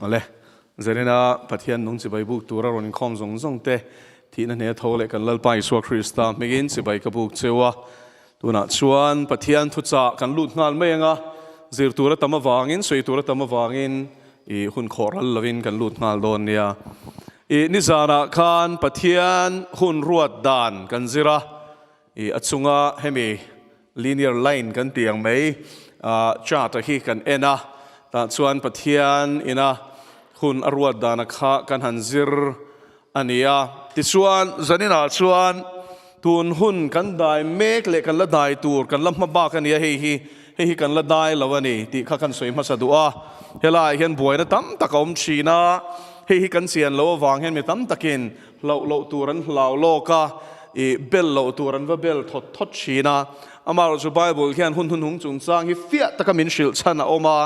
Awle, Zarina Pathian nung chibai buk tura rawn inkhawm zawng zawng te thihna hne tho leh kan Lalpa Isua Krista hmingin chibai ka buk cheu a. Tunah chuan Pathian thuchah kan lut nghal mai anga, zir tura tam avangin, sawi tura tam avangin i hun khawh ral lovin kan lut nghal dawn nia. I nizanah khan Pathian hun ruat dan kan zir a, i a chunga hemi linear line kan tih ang mai chart a hi kan en a, tah chuan Pathian ina hun a ruat dana kha kan han zir a ni a. Tichuan, zaninah chuan tun hun kan dai mek leh kan la dai tur kan la hma bak a ni a, hei hi hei hi kan la dai lo a ni tih kha kan sawi hmasa duh a. Helaiah hian buaina tam tak a awm thin a, hei hi kan chian loh avang hian mi tam takin hlauh loh tur an hlau lawk a, ih bel loh tur an va bel thawt thawt thin a. Amaherawhchu Bible hian hun hnuhnung chungchang hi fiah taka min hrilh chhan a awm a,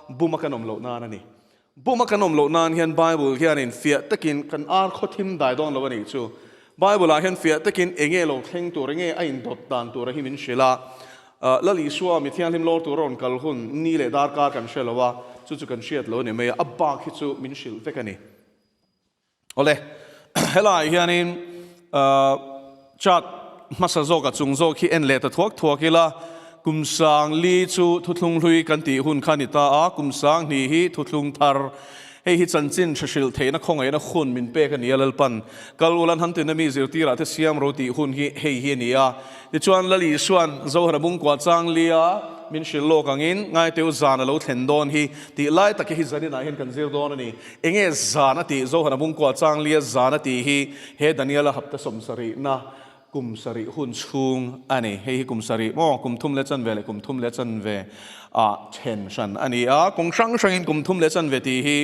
buma kan awm loh nan a ni. Buma kan awm loh nan hian Bible hianin fiah takin kan ar khaw thim dai dawn lo a nih chu. Bible ah hian fiah takin enge lo thleng tur, enge a indawt dan tur a hi min hrilh a. Lal Isua mi thianghlim lawr tur a rawn kal hun ni leh darkar kan hre lo a, chu chu kan hriat lo a ni mai a, a bak hi chu min hrilh vek a ni. Awle, helaiah hianin chart hmasa zawk a chung zawk hi en leh ta thuak thuak ila, kum sang li chu thuthlung hlui kan tih hun kha a ni ta a, kum sang hnih hi thuthlung thar. Hei hi chanchin hre hrilh theihna khawngaihna hun min pek a ni a, Lalpan kal ulan han tina mi zirtirah te siam ro tih hun hi hei hi a ni a. Tichuan Lal Isua'n Zohara bungkua chang lia min hrilh lawk angin Ngaiteu zan a lo thlen dawn hi tih lai tak hi zaninah hian kan zir dawn a ni. Enge zan a tih? Zohana bungkua chang lia zan a tih hi he Daniela hapta sawmsarihna kum sarih hun chhung a ni. Hei hi kum sarih maw? Kum thum leh chanve leh kum thum leh chanve ah then hran a ni a. Kawng hrang hrangin kum thum leh chanve tih hi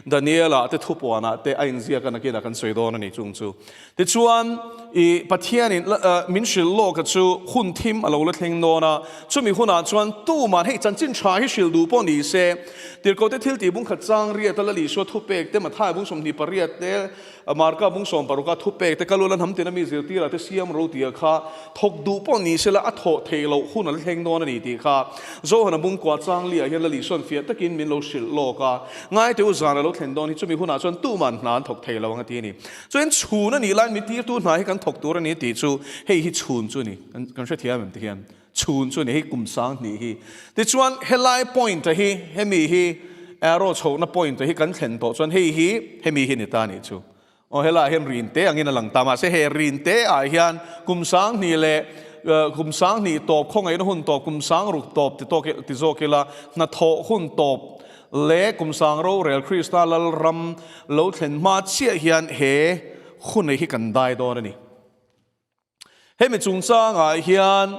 Daniela te thupuanah te a inziak a nakinah kan sawi dawn a ni chung chu. Tichuan, i Pathianin min hrilh lawk a chu hun thim a lo la thleng dawn a, chumi hunah chuan tuman hei chanchin tha hi hrilh duh pawh ni se, Tirhkohte thil tih bung khat chang riat a la Isua thupek te, Mathai bung 28 te, Marka bung 60 a thupek te, Kalula hnam tina mi zirtirah te siam ro tia kha thawk duh pawh ni se la a thawh theih loh hun a la thleng dawn a ni tih kha Johana bung kua chang liah hian la Isua'n fiah takin min lo hrilh lawk a, Ngaite u zan a lo thlen dawn hi chumi hunah chuan tuman hna an thawk thei lo ang a ti a ni. Chuan chhun a nih laiin mi tirtu hna hi kan thawk tur a ni tih chu hei hi chhun chu a ni. Kan hrethiam em ti hian chhun chu a ni, hei kum sang hnih hi. Tichuan helai point a hi hemi hi arrow chhohna point a hi kan thlen tawh chuan hei hi hemi hi ni ta a nih chu. Aw helaiah hian rin te angin a lang ta mahse he rin te ah hian kum sang hnih leh kum sang hnih tawp khawngaihna hun tawp kum sang ruk tawp ti tawk ti zawk ila hnathawh hun tawp Leh kum sang rorel Krista Lalram lo thlen hma chiah hian he hunei hi kan dai dawn a ni. Hemi chungchangah hian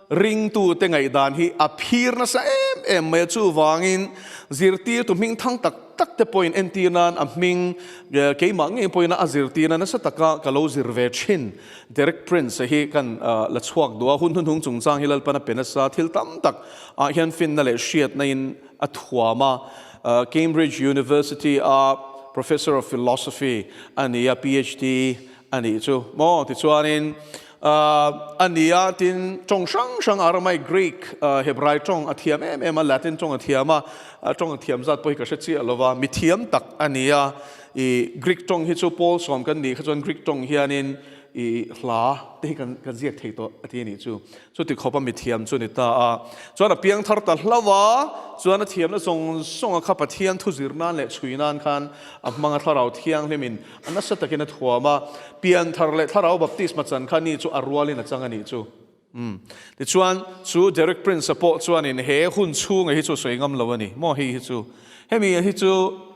ringtute ngaihdan hi a phir nasa em em mai a, chuvangin zirtirtu hming thang tak tak te pawhin entir nan a hming keimah ngei pawhin a zirtirna nasa taka ka lo zir ve thin. Derek Prince hi kan la chhuak duh a, hun hnuhnung chungchang hi Lalpan a pe nasa thil tam tak ah hian finna leh hriatna in a thuam a, Cambridge University a Professor of Philosophy a ni a, PhD a nih chu maw? Tichuanin a ni a, tin tawng hrang hrang Aramaic, Greek, Hebrai tawng a thiam em em a, Latin tawng a thiam a, tawng a thiam zat pawh hi ka hre chiah lo va, mi thiam tak a ni a, i Greek tawng hi chu Paul sawm kan nih kha chuan Greek tawng hianin i hla te hi kan ziak thei tawh a ti a nih chu. Chuti khawpa mithiam chu ni ta a. Chuan a piang thar ta hlauh a, chuan a thiamna zawng zawng a kha Pathian thu zir nan leh chhui nan khan a hmang a, Thlarau Thianghlimin a nasa takin a thuam a, pian thar leh Thlarau baptisma chan kha ni chu a rualin a chang a nih chu. Umm. Tichuan, chu Derek Prince-a pawh chuanin he hun chhunga hi chu a sawi ngam lo a ni maw hei hi chu. Hemi hi chu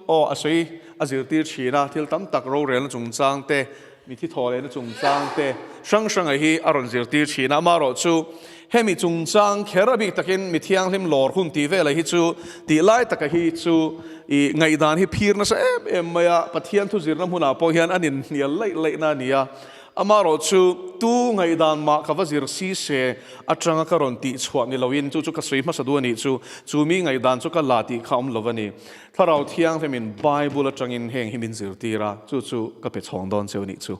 aw a sawi a zirtir thin a, thil tam tak rorelna chungchang te, Mithi thaw lehna chungchang te hrang hranga hi a rawn zirtir thin a, amaherawh chu hemi chungchang kher a bik takin mi thianghlim lawr hun tih vela hi chu tih lai taka hi chu i ngaihdan hi phir nasa em em mai a, Pathian thu zirna hmunah pawh hian an inhnial laih laihna a ni a, amaherawh chu tu ngaihdan mah ka va zir si se atanga ka rawn tih chhuah ni loin chu chu ka sawi hmasa duh a nih chu, chu mi ngaihdan chu ka la tih kha awm lo a ni. Thlarau Thianghlimin Bible atangin heng hi min zirtir a, chu chu ka pe chhawng dawn cheu nih chu.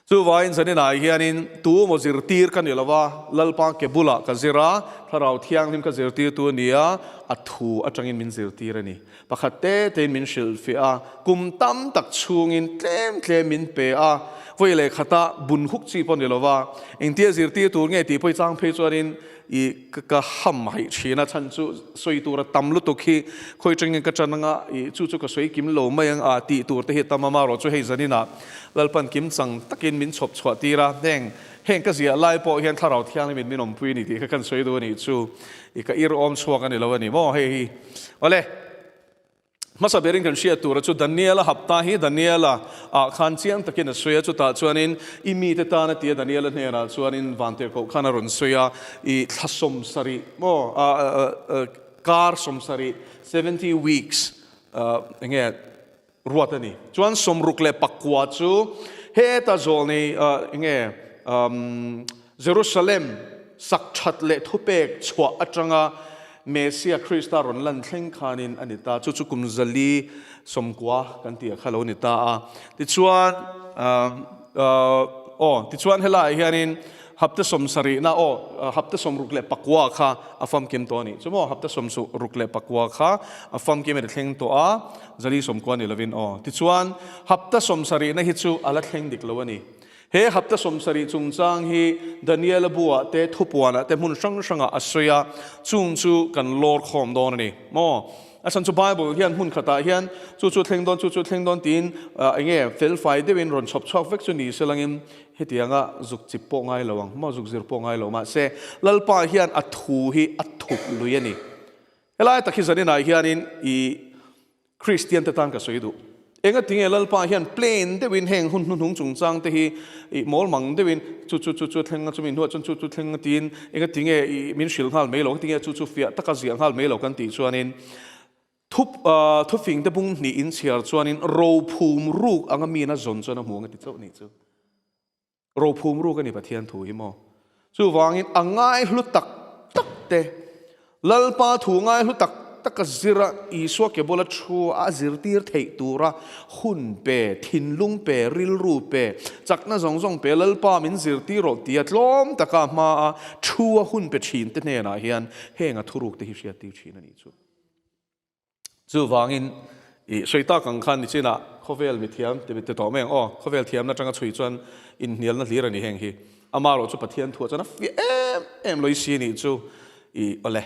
Chuvangin zaninah hianin tu emaw zirtir ka ni lo va, Lalpa ke bulah ka zir a, Thlarau Thianghlim ka zirtirtu a ni a, a thu atangin min zirtir a ni. Pakhat te tein min hrilhfiah a, kum tam tak chhungin tlem tlem min pe a, vawi leh khata bun huk chi pawh ni lo va, engtia zirtir tur nge tih pawh i chang phei chuanin i ka ham haih thin a, chhan chu sawi tur a tam lutuk hi khawi tangin ka tan anga i chu chu ka sawi kim lo mai ang a tih tur te hi tam a, marawh chu hei zaninah Lalpan kim chang takin min chhawp chhuah tir a, heng heng ka ziah lai pawh hian Thlarau Thianghlimin min awmpui a ni tih kha kan sawi duh a nih chu i ka ir awm chhuak a ni lo a ni maw hei hi. Awle. Hmasa berin kan hriat tura chu Daniela hapta hi Daniela ah khan chiang takin a sawi a, chutah chuanin i mite tan a ti a, Daniela hnenah chuanin vantirhkoh khan a rawn sawi a, i thla 70 maw kar 70, 70 weeks, enge ruat a ni. Chuan 69 chu heta zawlnei enge Jerusalem sak that leh thupek chhuah atanga Messia Krista rawn lan thleng khanin a ni ta. Chu chu kum 490 kan tih kha lo ni ta a. Tichuan, aw, tichuan helaiah hianin hapta sawmsarihna, aw, hapta 69 kha a famkim tawh a nih chu maw? Hapta 69 kha a famkim a ni thleng tawh a, 490 ni lovin, aw. Tichuan, hapta sawmsarihna hi chu a la thleng dik lo a ni. He hapta 70 chungchang hi Daniela buah te, thupuanah te hmun hrang hrangah a sawi a, chung chu kan lawr khawm dawn a ni maw? A chhan chu Bible hian hmun khatah hian chu chu thleng dawn, chu chu thleng dawn tiin eng nge felfai deuhin rawn chhawp chhuak vek chu ni se langin hetianga zuk chip pawh ngai lo ang maw, zuk zir pawh ngai lo. Mahse, Lalpa hian a thu hi a thup lui a ni. Helai tak hi zaninah hianin i Kristian te tan ka sawi duh. Enga tinge Lalpa hian plain deuhin heng hun hnuhnung chungchang te hi i mawl mang deuhin chu chu chu chu thleng a chumi hnuah chuan chu chu thleng a tiin enga tinge i min hrilh nghal mai lo, enga tinge chu chu fiah taka ziah nghal mai lo kan tih chuanin thu thufing te bung hnih in chhiar chuanin rophum ruk anga mi na zawn chuan a hmu ang a ti chauh nih chu. Rophum ruk a ni Pathian thu hi maw? Chuvangin a ngaihlu tak tak te, Lalpa thu ngaihlu tak tak a zir a, Isua ke bula thu a zirtir theih tura hun pe, thinlung pe, rilru pe, chakna zawng zawng pe, Lalpa min zirtir rawh tia tlawm taka hmaa thu a hun pe thin te hnenah hian heng a thuruk te hi hriattir thin a nih chu. Chuvangin, i sawi tak ang khan nichinah khawvel mithiam ti ti tawh mai ang aw, khawvel thiamna atanga chhui chuan inhnialna hlir a ni heng hi. Amaherawh chu Pathian thuah chuan a fiah em em lawih si nih chu i awle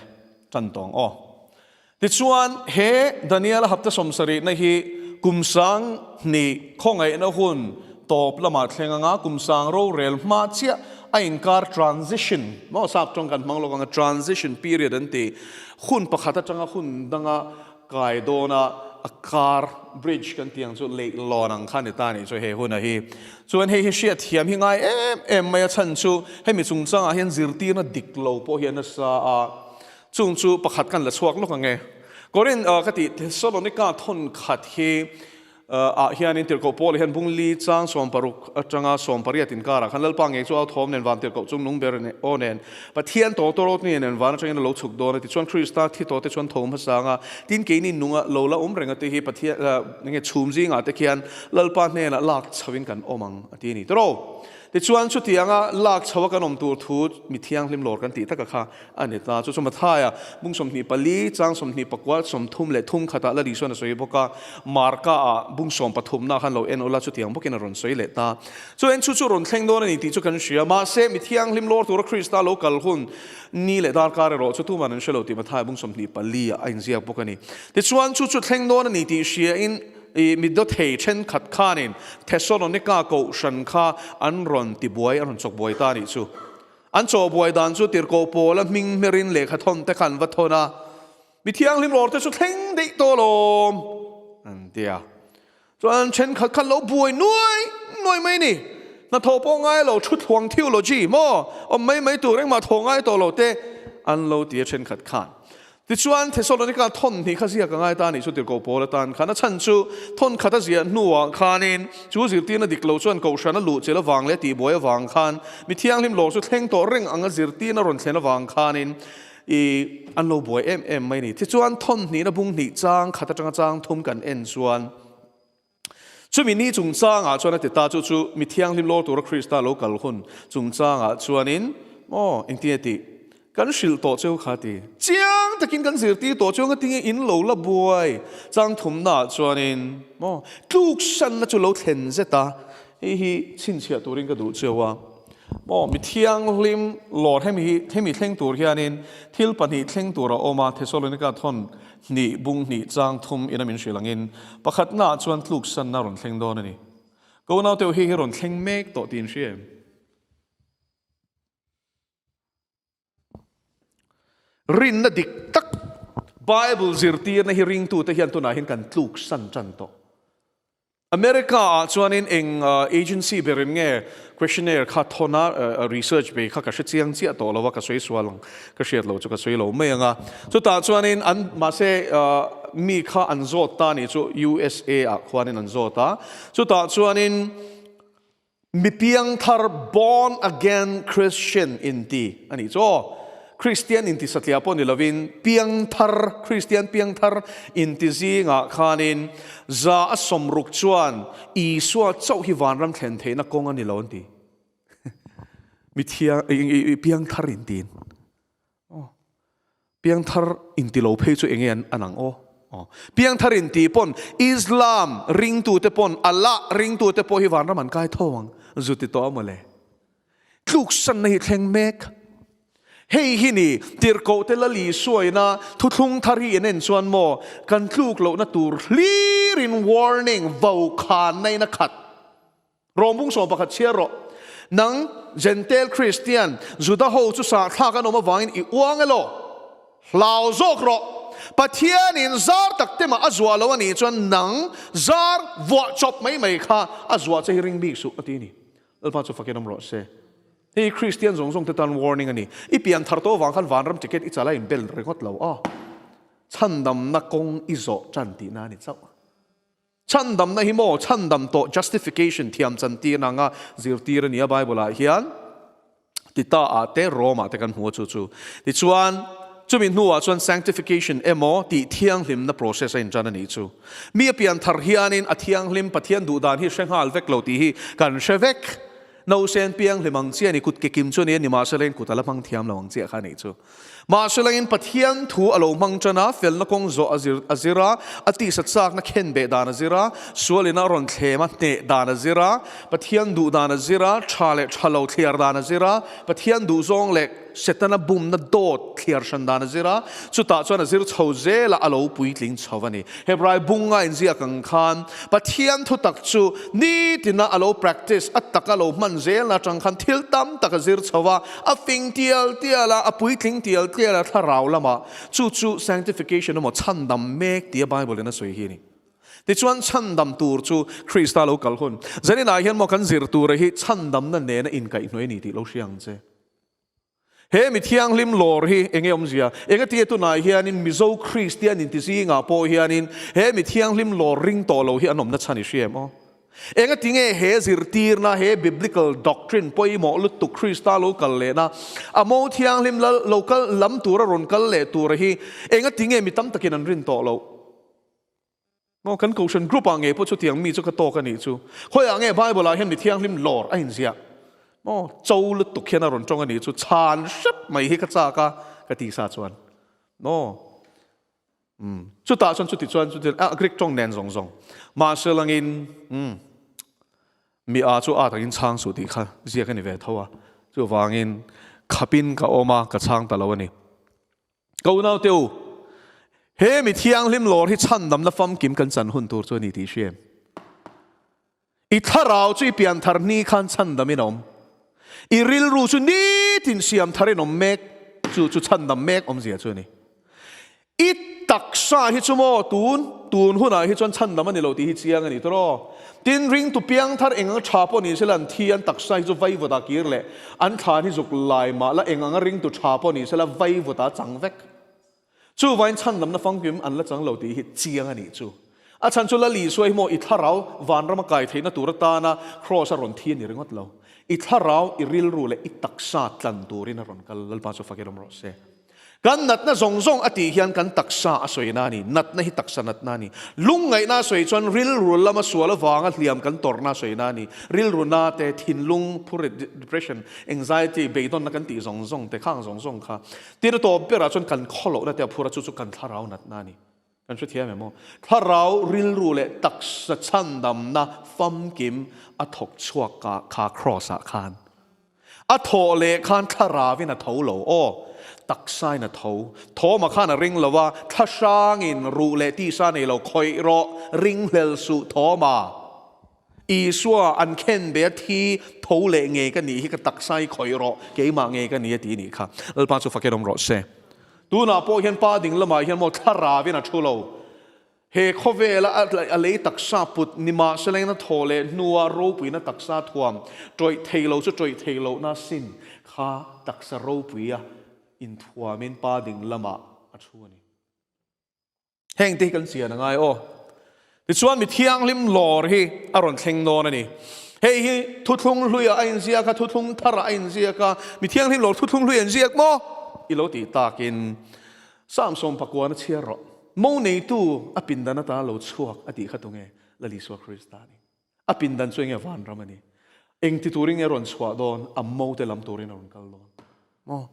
tan tawng aw. Tichuan, he Daniela hapta 70na hi kum 2000 khawngaihna hun tawp lamah thleng anga kum sang rorel hma chiah a inkar transition, maw sap tawng kan hmang lawk anga transition period an ti, Hun pakhat atanga hun danga kai dawna a kar, bridge, kan tih ang chu leihlawn ang kha a ni ta a nih chu he huna hi. Chuan hei hi hriatthiam hi ngai em em mai a chhan chu hemi chungchangah hian zirtirna dik lo pawh hi a nasa a, chung chu pakhat kan la chhuak lawk ang e. Korin ka tih Thessalonika thawnkhat hi Ah hianin Tirhkoh Paula hian bung li chang 60 atanga 18 inkarah khan Lalpa ngei chu au thawm nen van tirhkoh chung nung ber aw nen Pathian tawtawrawt nge nen van atangin a lo chhuk dawn a tichuan Krista thi tawh te chuan tho hmasa anga tin keini nunga lo la awm reng a te hi Pathian nge chhum zingah te khian Lalpa hnenah lak chhoin kan awm ang a ti a ni tawrh. Tichuan chutianga lak chhoa kan awm tur thu mi thianghlim lawr kan tih taka kha a ni ta. Chu chu Mathaia bung 24 chang 29 33 khatah Lal Isuan a sawi bawk a, Marka ah bung sawmpathumna khan lo en ula chutiang bawkin a rawn sawi leh ta. Chu en chu chu rawn thleng dawn a ni tih chu kan hria. Mahse mi thianghlim lawr tura Krista lo kal hun ni leh darkar erawh chu tuman an hre lo tih Mathaia bung 24 ah a inziak bawk a ni. Tichuan chu chu thleng dawn a ni tih hriain I mi dawthei thenkhat khanin Thessalonika kohhran kha an rawn tibuai, an rawn chawkbuai ta a nih chu. An chawhbuai dan chu Tirhkoh Paula hming hmerin lehkha thawn te kha an va thawn a, Mi thianghlim lawr te chu thleng daih tawh alawm, an ti a. Chuan thenkhat khan lo buai nuai nuai mai ni. Hnathawh pawh ngai lo, thuthuang theology maw awm mai mai tur engmah thawh ngai tawh lo te an lo ti a thenkhat khan. Tichuan, Thessalonika thawn hnih kha ziak a ngai ta a nih chu Tirhkoh Paul atan khan a chhan chu thawn khat a ziah hnuah khanin chu zirtirna dik lo chuan Kohhran a luh chel avang leh tihbuai avang khan mi thianghlim lawr chu thleng tawh reng anga zirtirna rawn thlen avang khanin i an lo buai em em mai a ni. Tichuan, thawn hnihna bung hnih chang khat atanga chang thum kan en chuan. Chumi ni chungchangah chuan a ti ta, chu chu mi thianghlim lawr tura Krista lo kal hun chungchangah chuanin, Aw, engtin nge tih? Kan hrilh tawh cheu kha ti. Chiang takin kan zirtir tawh cheu ngatinge in lo la buai chang thumnaah chuanin, maw, tluksanna chu lo thlen zet a, hei hi chhinchhiah turin ka duh cheu a. Maw, mi thianghlim lawr hemi hi hemi thleng tur hianin thil pahnih thleng tur a awm a, Thesalonika thawn hnih bung hnih chang thum ina min hrilh angin, pakhatnaah chuan tluksanna a rawn thleng dawn a ni. Ka unaute hei hi rawn thleng mek tawh tih in hria em? Rinna dik tak Bible zirtirna hi ringtute hian tunah hian kan tluk san tan tawh. America ah chuanin eng agency berin nge questionnaire kha thawn a, research bei kha ka hre chiang chiah tawh lo a, ka sawi sual ang, ka hriat lo chu ka sawi lo mai ang a. Chutah chuanin an mahse mi kha an zawt ta nih chu USA ah khuanin an zawt a. Chutah chuanin Mi piangthar, born again Christian inti a nih chu aw. Kristian inti satliah pawh ni lovin piangthar, Kristian piangthar inti zingah khanin za a sawmruk chuan Isua chauh hi vanram thlen theihna kawng a ni lo an ti. Mi thiang, piangthar intiin. Aw. Piangthar inti lo phei chu enge an an ang aw. Aw. Piangthar inti pawn Islam ringtute pawn Allah ringtute pawh hi vanram an kai tho ang zu ti tawh a mawle. Tluksanna hi thleng mek. Hei hi ni tirhkohte Lal Isuaina thuthlung thar hi in en chuan maw kan tluk lohna tur hlirin warning vokhanna in a khat. Rawmbung 11 chhiar rawh. Nang, Jentail Kristian, Juda ho chu sahthlak an awm avangin i uang elaw? Hlau zawk rawh. Pathianin zar tak te mah a zuah lo a nih chuan nang zar vuah chawp mai mai kha a zuah che hi ring bik suh, a ti a ni. Lalpa chu fakin awm rawh se. Hei hi Kristian zawng zawng te tan warning a ni. I pian thar tawh avang khan vanram ticket i chal a inbel ringawt lo a. Chhandamna kawng i zawh tan tihna a ni chauh. Chhandamna hi maw chhandam tawh justification thiam chantir anga zirtir a ni a Bible ah hian Tita ah te Rome ah te kan hmu a chu chu. Tichuan chumi hnuah chuan sanctification emaw tih thianghlimna process a intan a nih chu. Mi a pian thar hianin a thianghlim Pathian duhdan hi hre nghal vek lo tih hi kan hre vek. Nausen pianghlim ang chiah a ni, kut ke kim chu a ni a, nimahsela in kut a la hmang thiam lo ang chiah kha a nih chu. Mahsela in Pathian thu a lo hmang tan a, felna kawng zawh a zir a zir a, a tisa chakna khen beh dan a zir a, sualin a rawn thlem a hneh dan a zir a, Pathian duh dan a zir a, tha leh tha lo thliar dan a zir a, Pathian duhzawng leh Setana bumna dawt thliar hran dan a zir a, chutah chuan a zir chho zel a, a lo puitling chho a ni. Hebrai bunga inziak ang khan Pathian thutak chu nitina a lo practice, a taka lo hman zelna atang khan thil tam tak a zir chho a, a fing tial tial a, a puitling tial tial a thlarau lamah. Chu chu sanctification emaw chhandam mek tia Bible in a sawi hi a ni. Tichuan chhandam tur chu Krista lo kal hun. Zaninah hian maw kan zir tura hi chhandamna nena inkaihhnuai a ni tih lo hria ang che. He mi thianghlim lawr hi enge awmzia? Engatinge tunah hianin Mizo Kristian inti zingah pawh hianin he mi thianghlim lawr ring tawh lo hi an awmna chhan i hria em aw? Engatinge he zirtirna, he biblical doctrine pawimawh lutuk Krista lo kal lehna, a mo thianghlim lal lo kal lam tura rawn kal leh tura hi engatinge mi tam takin an rin tawh loh? Maw kan Kohhran group ah ngei pawh chutiang mi chu ka tawk a nih chu. Khawiah nge Bible ah hian mi thianghlim lawr a inziah? Maw cho lutuk hian a rawn tawng a nih chu chhan hrep mai hi ka chak a ka ti sa chuan. Maw umm chutah chuan chuti chuan chuti ah Greek tawng nen zawng zawng mahse langin umm mi a chu at angin chhang suh tih kha ziak a ni ve tho a chuvangin khapin ka awm a ka chhang ta lo a ni. Ka unaute u, he mi thianghlim lawr hi chhandamna famkim kan chan hun tur chu a ni tih hria em? I thlarau chu i pianthar ni khan chhandamin a awm. I rilru chu nitin siam tharin awm mek, chu chu chhandam mek awmzia chu a ni. I taksa hi chu maw tun tun hunah hi chuan chhandam a ni lo tih hi chiang a ni tawh. Tin, ringtu piangthar eng anga tha pawh ni sela an thi, an taksa hi chu vaivut ah kir leh an thlan hi zuk lai mah la eng anga ringtu tha pawh ni sela vaivut ah chang vek. Chuvain chhandamna famkim an la chang lo tih hi chiang a nih chu. A chhan chu Lal Isua hi maw i thlarau vanram a kai theihna tur atana Kraws a rawn thi a ni ringawt lo. I thlarau, i rilru leh i taksa tlan turin a rawn kal. Lalpa chu fakin awm rawh se. Kan natna zawng zawng a tih hian kan taksa a sawina a ni. Natna hi taksa natna a ni. Lungngaihna a sawi chuan rilru lama sual avanga hliam kan tawrhna a sawina a ni. Rilru na te, thinlung, phurit, depression, anxiety, beidawnna kan tih zawng zawng te, khang zawng zawng kha. Tin a tawp berah chuan kan khawlohna te a phur a, chu chu kan thlarau natna a ni. Kan hrethiam em aw? Thlarau rilru leh taksa chhandamna famkim a thawk chhuak kha kraws ah khan. A thawh leh khan thlaravin a tho lo aw, taksain a tho. Thawma khan a ring lo a, thlahrangin ruh leh tisa nei lo khawih rawh, ringhlel suh Thawma. Isua an khen be a thi tho leh ngei ka nih hi ka taksa hi khawih rawh, keimah ngei ka ni a ti nih kha. Lalpa chu fakin awm rawh se. Tunah pawh hian pa ding lamah hian maw thlaravin a thu lo. He khawvela a lei taksa put ni mahselengna thaw leh hnua ropuina taksa thuam tawih thei lo chu tawih thei lohna sin kha taksa ropuia inthuamin pa ding lamah a thu a ni. Heng te hi kan chian a ngai aw. Tichuan mi thianghlim lawr hi a rawn thleng dawn a ni. Hei hi thuthlung hluiah a inziak a, thuthlung tharah a inziak a, mi thianghlim lawr thuthlung hlui an ziak maw? I lo tih takin Samson pakuan a chhiar rawh. Mo neitu a pindan ata lo chhuak a tih kha tunge? Lal Isua Krista a ni. A pindan chu enge vanram a ni. Eng ti turin nge a rawn chhuah dawn? A mo te lam turin a rawn kal dawn. Maw?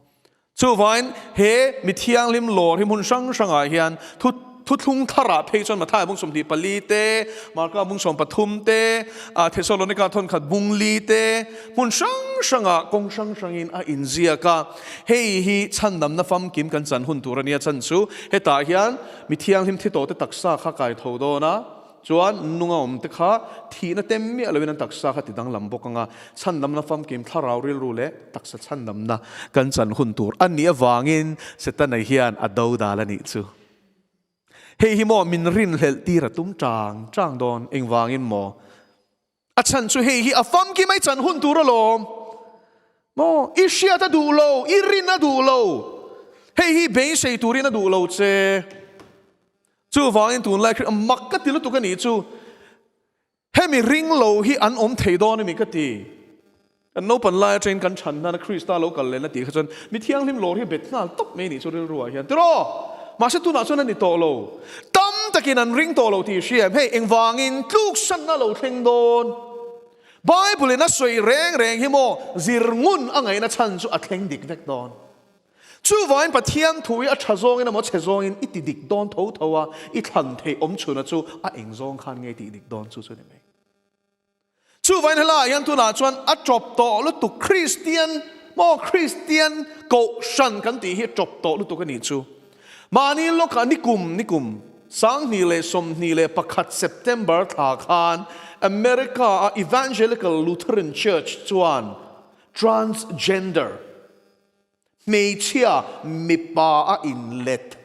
Chuvain he mi thianghlim lawr hi hmun hrang hrangah hian thu thuthlung tharah phei chuan Matthai bung 24 te, Marka bung 13 te, Thesalonika thawnkhat bung li te, hmun hrang hrangah kawng hrang hrangin a inziak a. Hei hi chhandamna famkim kan chan hun tur a nia chan chu hetah hian mi thianghlim thi tawhte taksa kha kai tho dawn a, chuan nunga awm te kha thihna tem miah loin an taksa kha ti danglam bawk ang a, chhandamna famkim thlarau rilru leh taksa chhandamna kan chan hun tur a nih avangin Setana hian a do dal a nih chu. Hei hi maw min rinhlelh tir a tum chang chang dawn, engvangin maw? A chhan chu hei hi a famkim a i chan hun tur alawm. Maw? I hriat a duh lo, i rin a duh lo. Hei hi beisei turin a duh lo che. Chuvangin tunlai Khrih mak ka ti lutuk a nih chu. Hemi ring lo hi an awm thei dawn a mi ka ti. Kan naupan lai atangin kan chhan hnan a Krista lo kal lehna tih kha chuan mi thianghlim lawr hi bet nghal tawp mai nih chu rilru ah hian tiraw? Mahse tunah chuan a ni tawh lo. Tam takin an ring tawh lo tih hria em? Hei engvangin tluksanna lo thleng dawn? Bible in a sawi reng reng hi maw zir ngun a ngaihna chhan chu a thleng dik vek dawn. Chuvangin Pathian thu hi a tha zawngin emaw chhe zawngin i ti dik dawn tho tho a, i thlan theih awm chhuna chu a eng zawng khan nge tih dik dawn chu chu ni mai. Chuvangin helaiah hian tunah chuan a tawp tawh lutuk Kristian maw Kristian kohhran kan tih hi a tawp tawh lutuk a nih chu. Mahni lawkah nikum nikum 2021 September thla khan America a Evangelical Lutheran Church chuan transgender hmeichhia mipa a inlet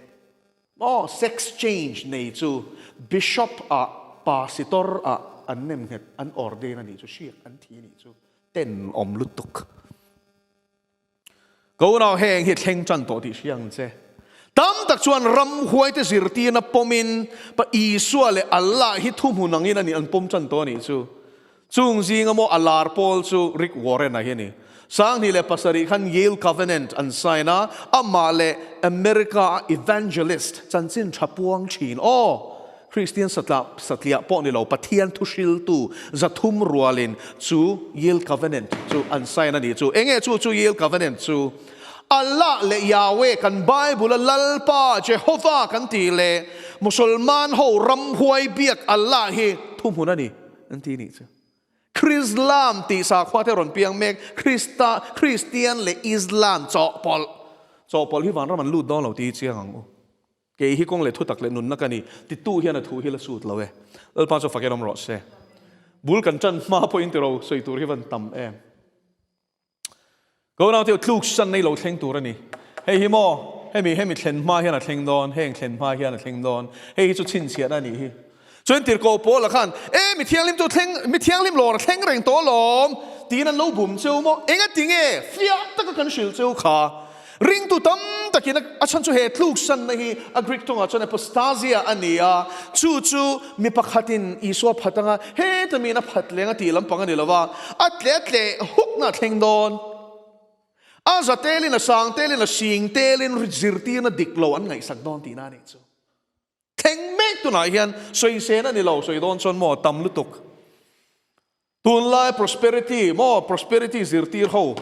Maw sex change nei chu Bishop ah Pasitor ah an nem nghet an ordain a nih chu hriak an thi a nih chu ten awm lutuk. Ka unau heng hi thleng tan tawh tih hria ang che. Tam tak chuan ramhuai te zirtirna pawmin Pa Isua leh Allah hi thuhmun angin a nih an pawm tan tawh a nih chu. Chung zinga maw a lar pawl chu Rick Warren-a hi a ni. 2007 khan Yale Covenant an sign a, amah leh America-a evangelist chanchin tha puang thin aw, Kristian satla satliah pawh ni lo, Pathian thuhriltu 300 rualin chu Yale Covenant chu an sign a nih chu. Enge chu chu Yale Covenant chu? Allah leh Yahweh kan Bible-a Lalpa, Jehovah kan tih leh Musulman ho ramhuai biak Allah hi thuhmun a ni. An ti nih chu. Krislam tih sakhua te rawn piang mek, Krista, Kristian leh Islam chawhpawlh. Chawhpawlh hi vanram an lut dawn lo tih hi chiang ang u. Kei hi kawng leh thutak leh nunna ka ni, titu hian a thu hi la sut lo e. Lalpa chu fakin awm rawh se. Bul kan ṭan hma pawhin tiro sawi tur hi van tam em. Ko naute tluk san nei lo thleng tur a ni. Hei hi maw, hemi hemi thlen hma hian a thleng dawn, heng thlen hma hian a thleng dawn. Hei hi chu chhinchhiahna a nih hi. Chuan tirhkoh Paula khan, E, mi thianghlim chu thleng, mi thianghlim lawr a thleng reng tawh alawm, tiin an lo bum cheu maw? Engati nge fiah taka kan hrilh cheu kha? Ringtu tam takin a chhan chu he tluksanna hi a Greek tawngah chuan apostasia a ni a, chu chu mi pakhatin Isua phat anga heta miin a phat leng a tih lampang a ni lo va, a tleh a tleh hukna a thleng dawn. A za telin, a sang telin, a sing telin zirtirna dik lo an ngaihsak dawn tihna a nih chu. Thleng mek tunah hian sawisên a ni lo, sawi dawn chuan maw tam lutuk. Tunlai prosperity maw prosperity zirtir ho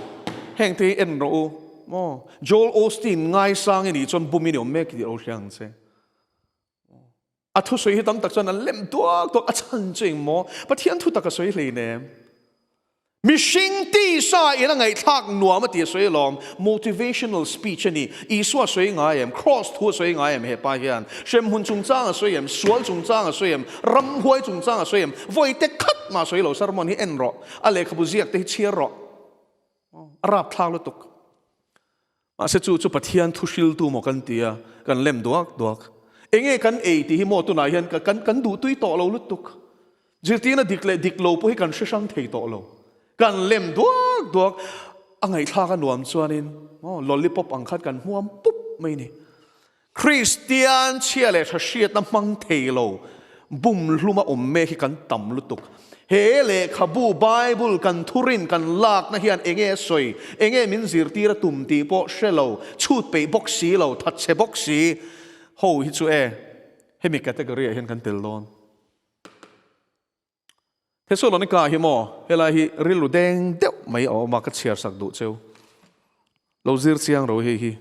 heng te hi en rawh u maw. Joel Osteen ngaisang i nih chuan bum i ni awm mek tih lo hria ang che. A thusawi hi tam tak chuan an lem duak duak a chhan chu eng maw? Pathian thu tak a sawi hleinem. Mihring tisa in a ngaihthlak nuam a ti a sawi alawm. Motivational speech a ni. Isua a sawi ngai em? Cross thu a sawi ngai em hepa hian? Hremhmun chungchang a sawi em? Sual chungchang a sawi em? Ramhuai chungchang a sawi em? Vawi te khat mah a sawi lo. Sermon hi en rawh. A lehkhabu ziak te hi chhiar rawh. A rapthlak lutuk. Mahse chu chu Pathian thu hriltu maw kan ti a, kan lem duak duak. Enge kan ei tih hi maw tunah hian kan kan duh tui tawh lo lutuk. Zirtirna dik leh dik lo pawh hi kan hre hrang thei tawh lo. Kan lem duak duak. A ngaihthlak a nuam chuanin maw lollipop ang khan kan hmuam pup mai ni. Kristian chhia leh tha hriatna hmang thei lo bum hluma awm mek hi kan tam lutuk. He lehkhabu Bible kan thurin kan lakna hian enge a sawi, enge min zirtir a tum tih pawh hre lo, chhut peih bawk si lo, thatchhe bawk si ho hi chu e hemi category ah hian kan tel dawn. Thesalonika hi maw helai hi rilru deng deuh mai a awm a, ka chhiar sak duh cheu. Lo zir chiang ro hei hi.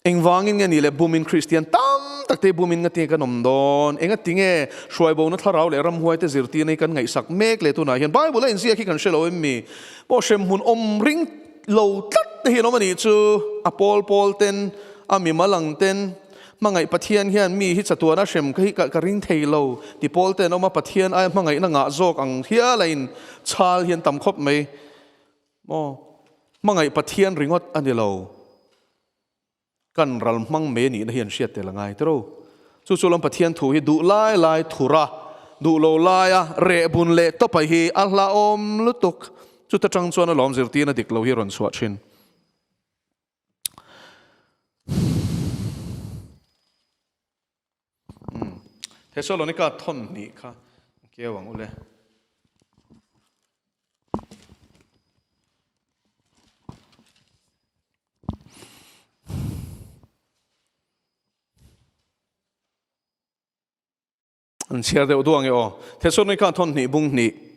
Engvangin nge ni leh bumin Kristian tam tak te bumin nga tinge kan awm dawn? Enga tinge hruaibona thlarau leh ramhuai te zirtirna hi kan ngaihsak mek leh tunah hian Bible a inziak hi kan hre lo em mi? Pawh hremhmun awm ring lo tlat te hi an awm a nih chu. A pawl pawl ten, a mimal ang ten Hmangaih Pathian hian mi hi chatuana hrem ka hi ka ring thei lo ti pawl te an awm a, Pathian aia hmangaihna ngah zawk ang hial a in chhal hi an tam khawp mai. Maw? Hmangaih Pathian ringawt a ni lo. Kan ral hmang mai a nihna hi an hriat tel a ngai tiro. Chu chu lam Pathian thu hi duh lai lai thura, duh lo laia reh bun leh tawpa hi a hlauhawm lutuk. Chuta tang chuan a lawm zirtirna dik lo hi a rawn chhuah thin. Thesalonika thawn hnih kha keu ang ule. An chhiar deuh duang e aw. Thesalonika thawn hnih bung hnih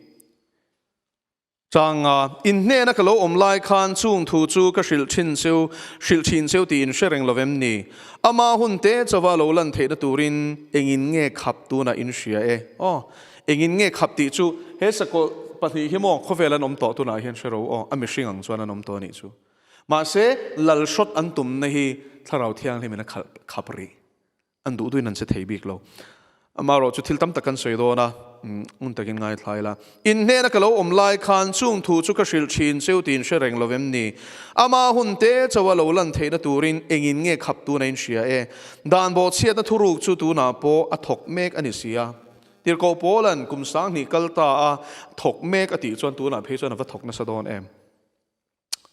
changa in hnena ka lo awm lai khan chung thu chu ka hrilh thin cheu, hrilh thin cheu tih in hre reng lo vem ni? Ama hun te chauva lo lan theihna turin engin nge khap tunah in hria e? Aw, engin nge khap tih chu he sakawlh pahnih hi maw khawvel an awm tawh tunah hian hre ro aw, a mihring ang chuan an awm tawh a nih chu. Mahse, lal hrawt an tumna hi Thlarau Thianghlimin a khalh khap rih. An duh duhin an che thei bik lo. Amaherawh chu thil tam tak kan sawi dawn a, ngun takin ngaithla ila. In hnena ka lo awm lai khan chung thu chu ka hrilh thin cheu tiin hre reng lo em ni? Ama hun te chauha lo lan theihna turin engin nge khap tuna in hria e? Dan bawhchhiatna thuruk chu tunah pawh a thawk mek a ni si a. Tirhkoh Paula'n kum 2000 kal ta a thawk mek a tih chuan tunah phei chuan a va thawk nasa dawn em?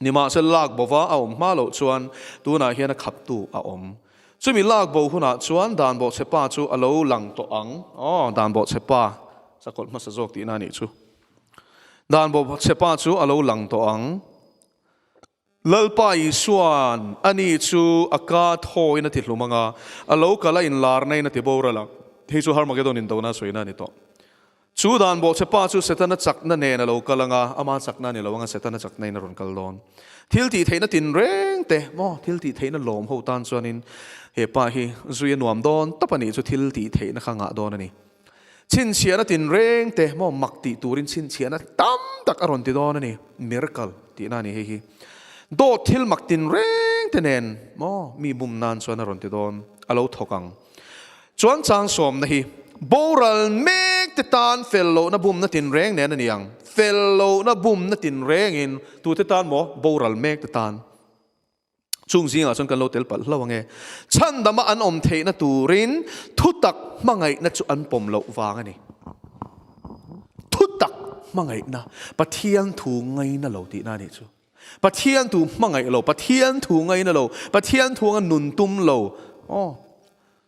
Nimahse lak bova a awm hma loh chuan tunah hian a khaptu a awm. Chumi lak bo hunah chuan dan bawhchhe pa chu a lo lang tawh ang. Aw, dan bawhchhe pa, sakawlh hmasa zawk tihna a nih chu. Dan bawhchhe pa chu a lo lang tawh ang. Lalpa Isua'n ani chu a ka thawiin a ti hlum ang a, a lo kal a inlarna in a ti boral ang. Hei chu Harmagedon indona sawina a ni tawh. Chu dan bawhchhe pa chu Setana chakna nen a lo kal ang a, ama chakna a ni lo ang a, Setana chakna in a rawn kal dawn. Thil tih theihna tinreng te maw, thil tih theihna lawm ho tan chuanin he pa hi zui a nuam dawn tawp a nih chu thil tih theihna kha ngah dawn a ni. Chhinchhiahna tinreng te maw mak tih turin chhinchhiahna tam tak a rawn ti dawn a ni, miracle tihna a ni hei hi. Dawt thil mak tinreng te nen maw mi bum nan chuan a rawn ti dawn, a lo thawk ang. Chuan chang sawmna hi boral mek te tan fel lohna bumna tinreng nen a ni ang. Fel lohna bumna tinrengin tute tan maw? Boral mek te tan. Chung zingah chuan kan lo tel palh hlauh ange. Chhandama an awm theihna turin thutak hmangaihna chu an pawm loh vang a ni. Thutak hmangaihna, Pathian thu ngaina lo tihna a nih chu. Pathian thu hmangaih lo, Pathian thu ngaina lo, Pathian thu anga nun tum lo. Aw,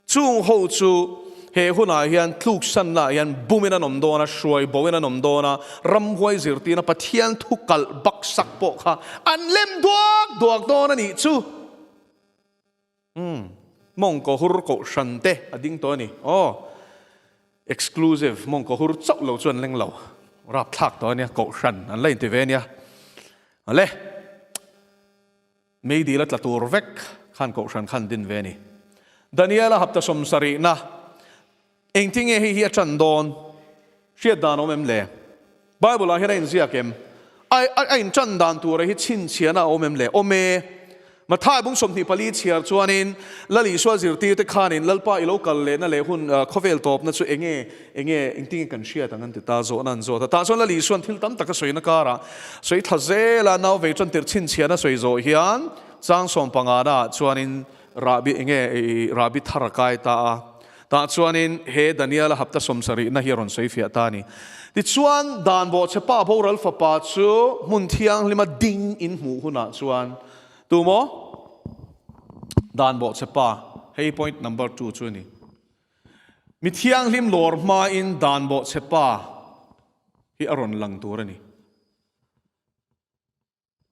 chung ho chu he hunah hian tluksannaah hian bumin an awm dawn a, hruai boin an awm dawn a, ramhuai zirtirna Pathian thu kalh baksak pawh kha an lem duak duak dawn a nih chu. Umm, mawngkaw hur kohhran te a ding tawh a ni. Aw, exclusive mawngkaw hur chauh lo chu an leng lo. Rapthlak tawh a nia, kohhran an la inti ve a nia. Ale. Meidil a tla tur vek khan kohhran khan din ve a ni. Daniela hapta sawmsarihna, Engtinge hei hi a ṭan dawn? Hriat dan a awm em le? Bible-ah hian a inziak em? A a inṭan dan tura hi chhinchhiahna a awm em le? Awm e. Mathai bung 24 chhiar chuanin Lal Isua zirtirte khanin Lalpa i lo kal lehna leh hun khawvel tawpna chu enge enge engtinge kan hriat ang an ti ta zawhna an zawt a. Tah chuan Lal Isua'n thil tam tak a sawina karah sawi thla zela nau vei ṭan tirh chhinchhiahna sawi zawh hian chang sawmpangana ah chuanin Rahbi enge i rahbi thar a kai ta a, tah chuanin he Daniela hapta sawmsarihna hi a rawn sawi fiah ta a ni. Tichuan, dan bawhchhe pa boral fapa chu hmun thianghlima ding in hmuh hunah chuan tumaw dan bawhchhe pa, hei point number two chu a ni. Mi thianghlim lawr hmain dan bawhchhe pa hi a rawn lang tur a ni.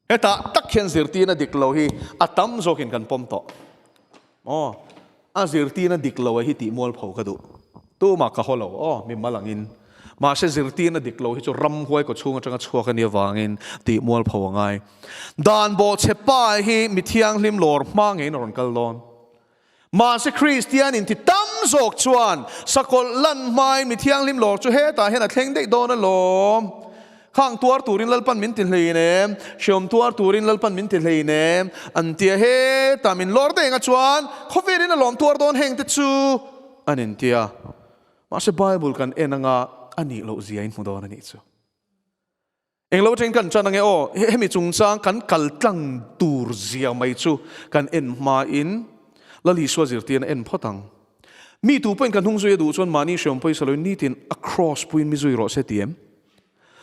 Hetah tak hian zirtirna dik lo hi a tam zawkin kan pawm tawh. Aw, a zirtirna dik lo a hi tih mualpho ka duh. Tumah ka haw lo, aw, mi mal angin. Mahse zirtirna dik lo hi chu ramhuai kaw chhung atanga chhuak a nih avangin tih mualpho a ngai. Dan bawhchhe pa hi mi thianghlim lawr hma ngeiin a rawn kal dawn. Mahse Kristian inti tam zawk chuan sakawlh lan hmain mi thianghlim lawr chu hetah hian a thleng daih dawn alawm. Khang tuar turin Lalpan min ti hlein em? Hreawm tuar turin Lalpan min ti hlein em? An tia hetah min lawr daih anga chuan khawvelin a lawm tuar dawn heng te chu an intia. Mahse Bible kan en anga a nih loh zia in hmu dawn a nih chu. Englo atangin kan ṭan ange aw, hemi chungchang kan kal tlang tur zia mai chu kan en hmain Lal Isua zirtirna en phawt ang. Mi tu pawhin kan hnung zui a duh chuan mahni hreawm pawisa loin nitin a cross puiin mi zui rawh se ti em?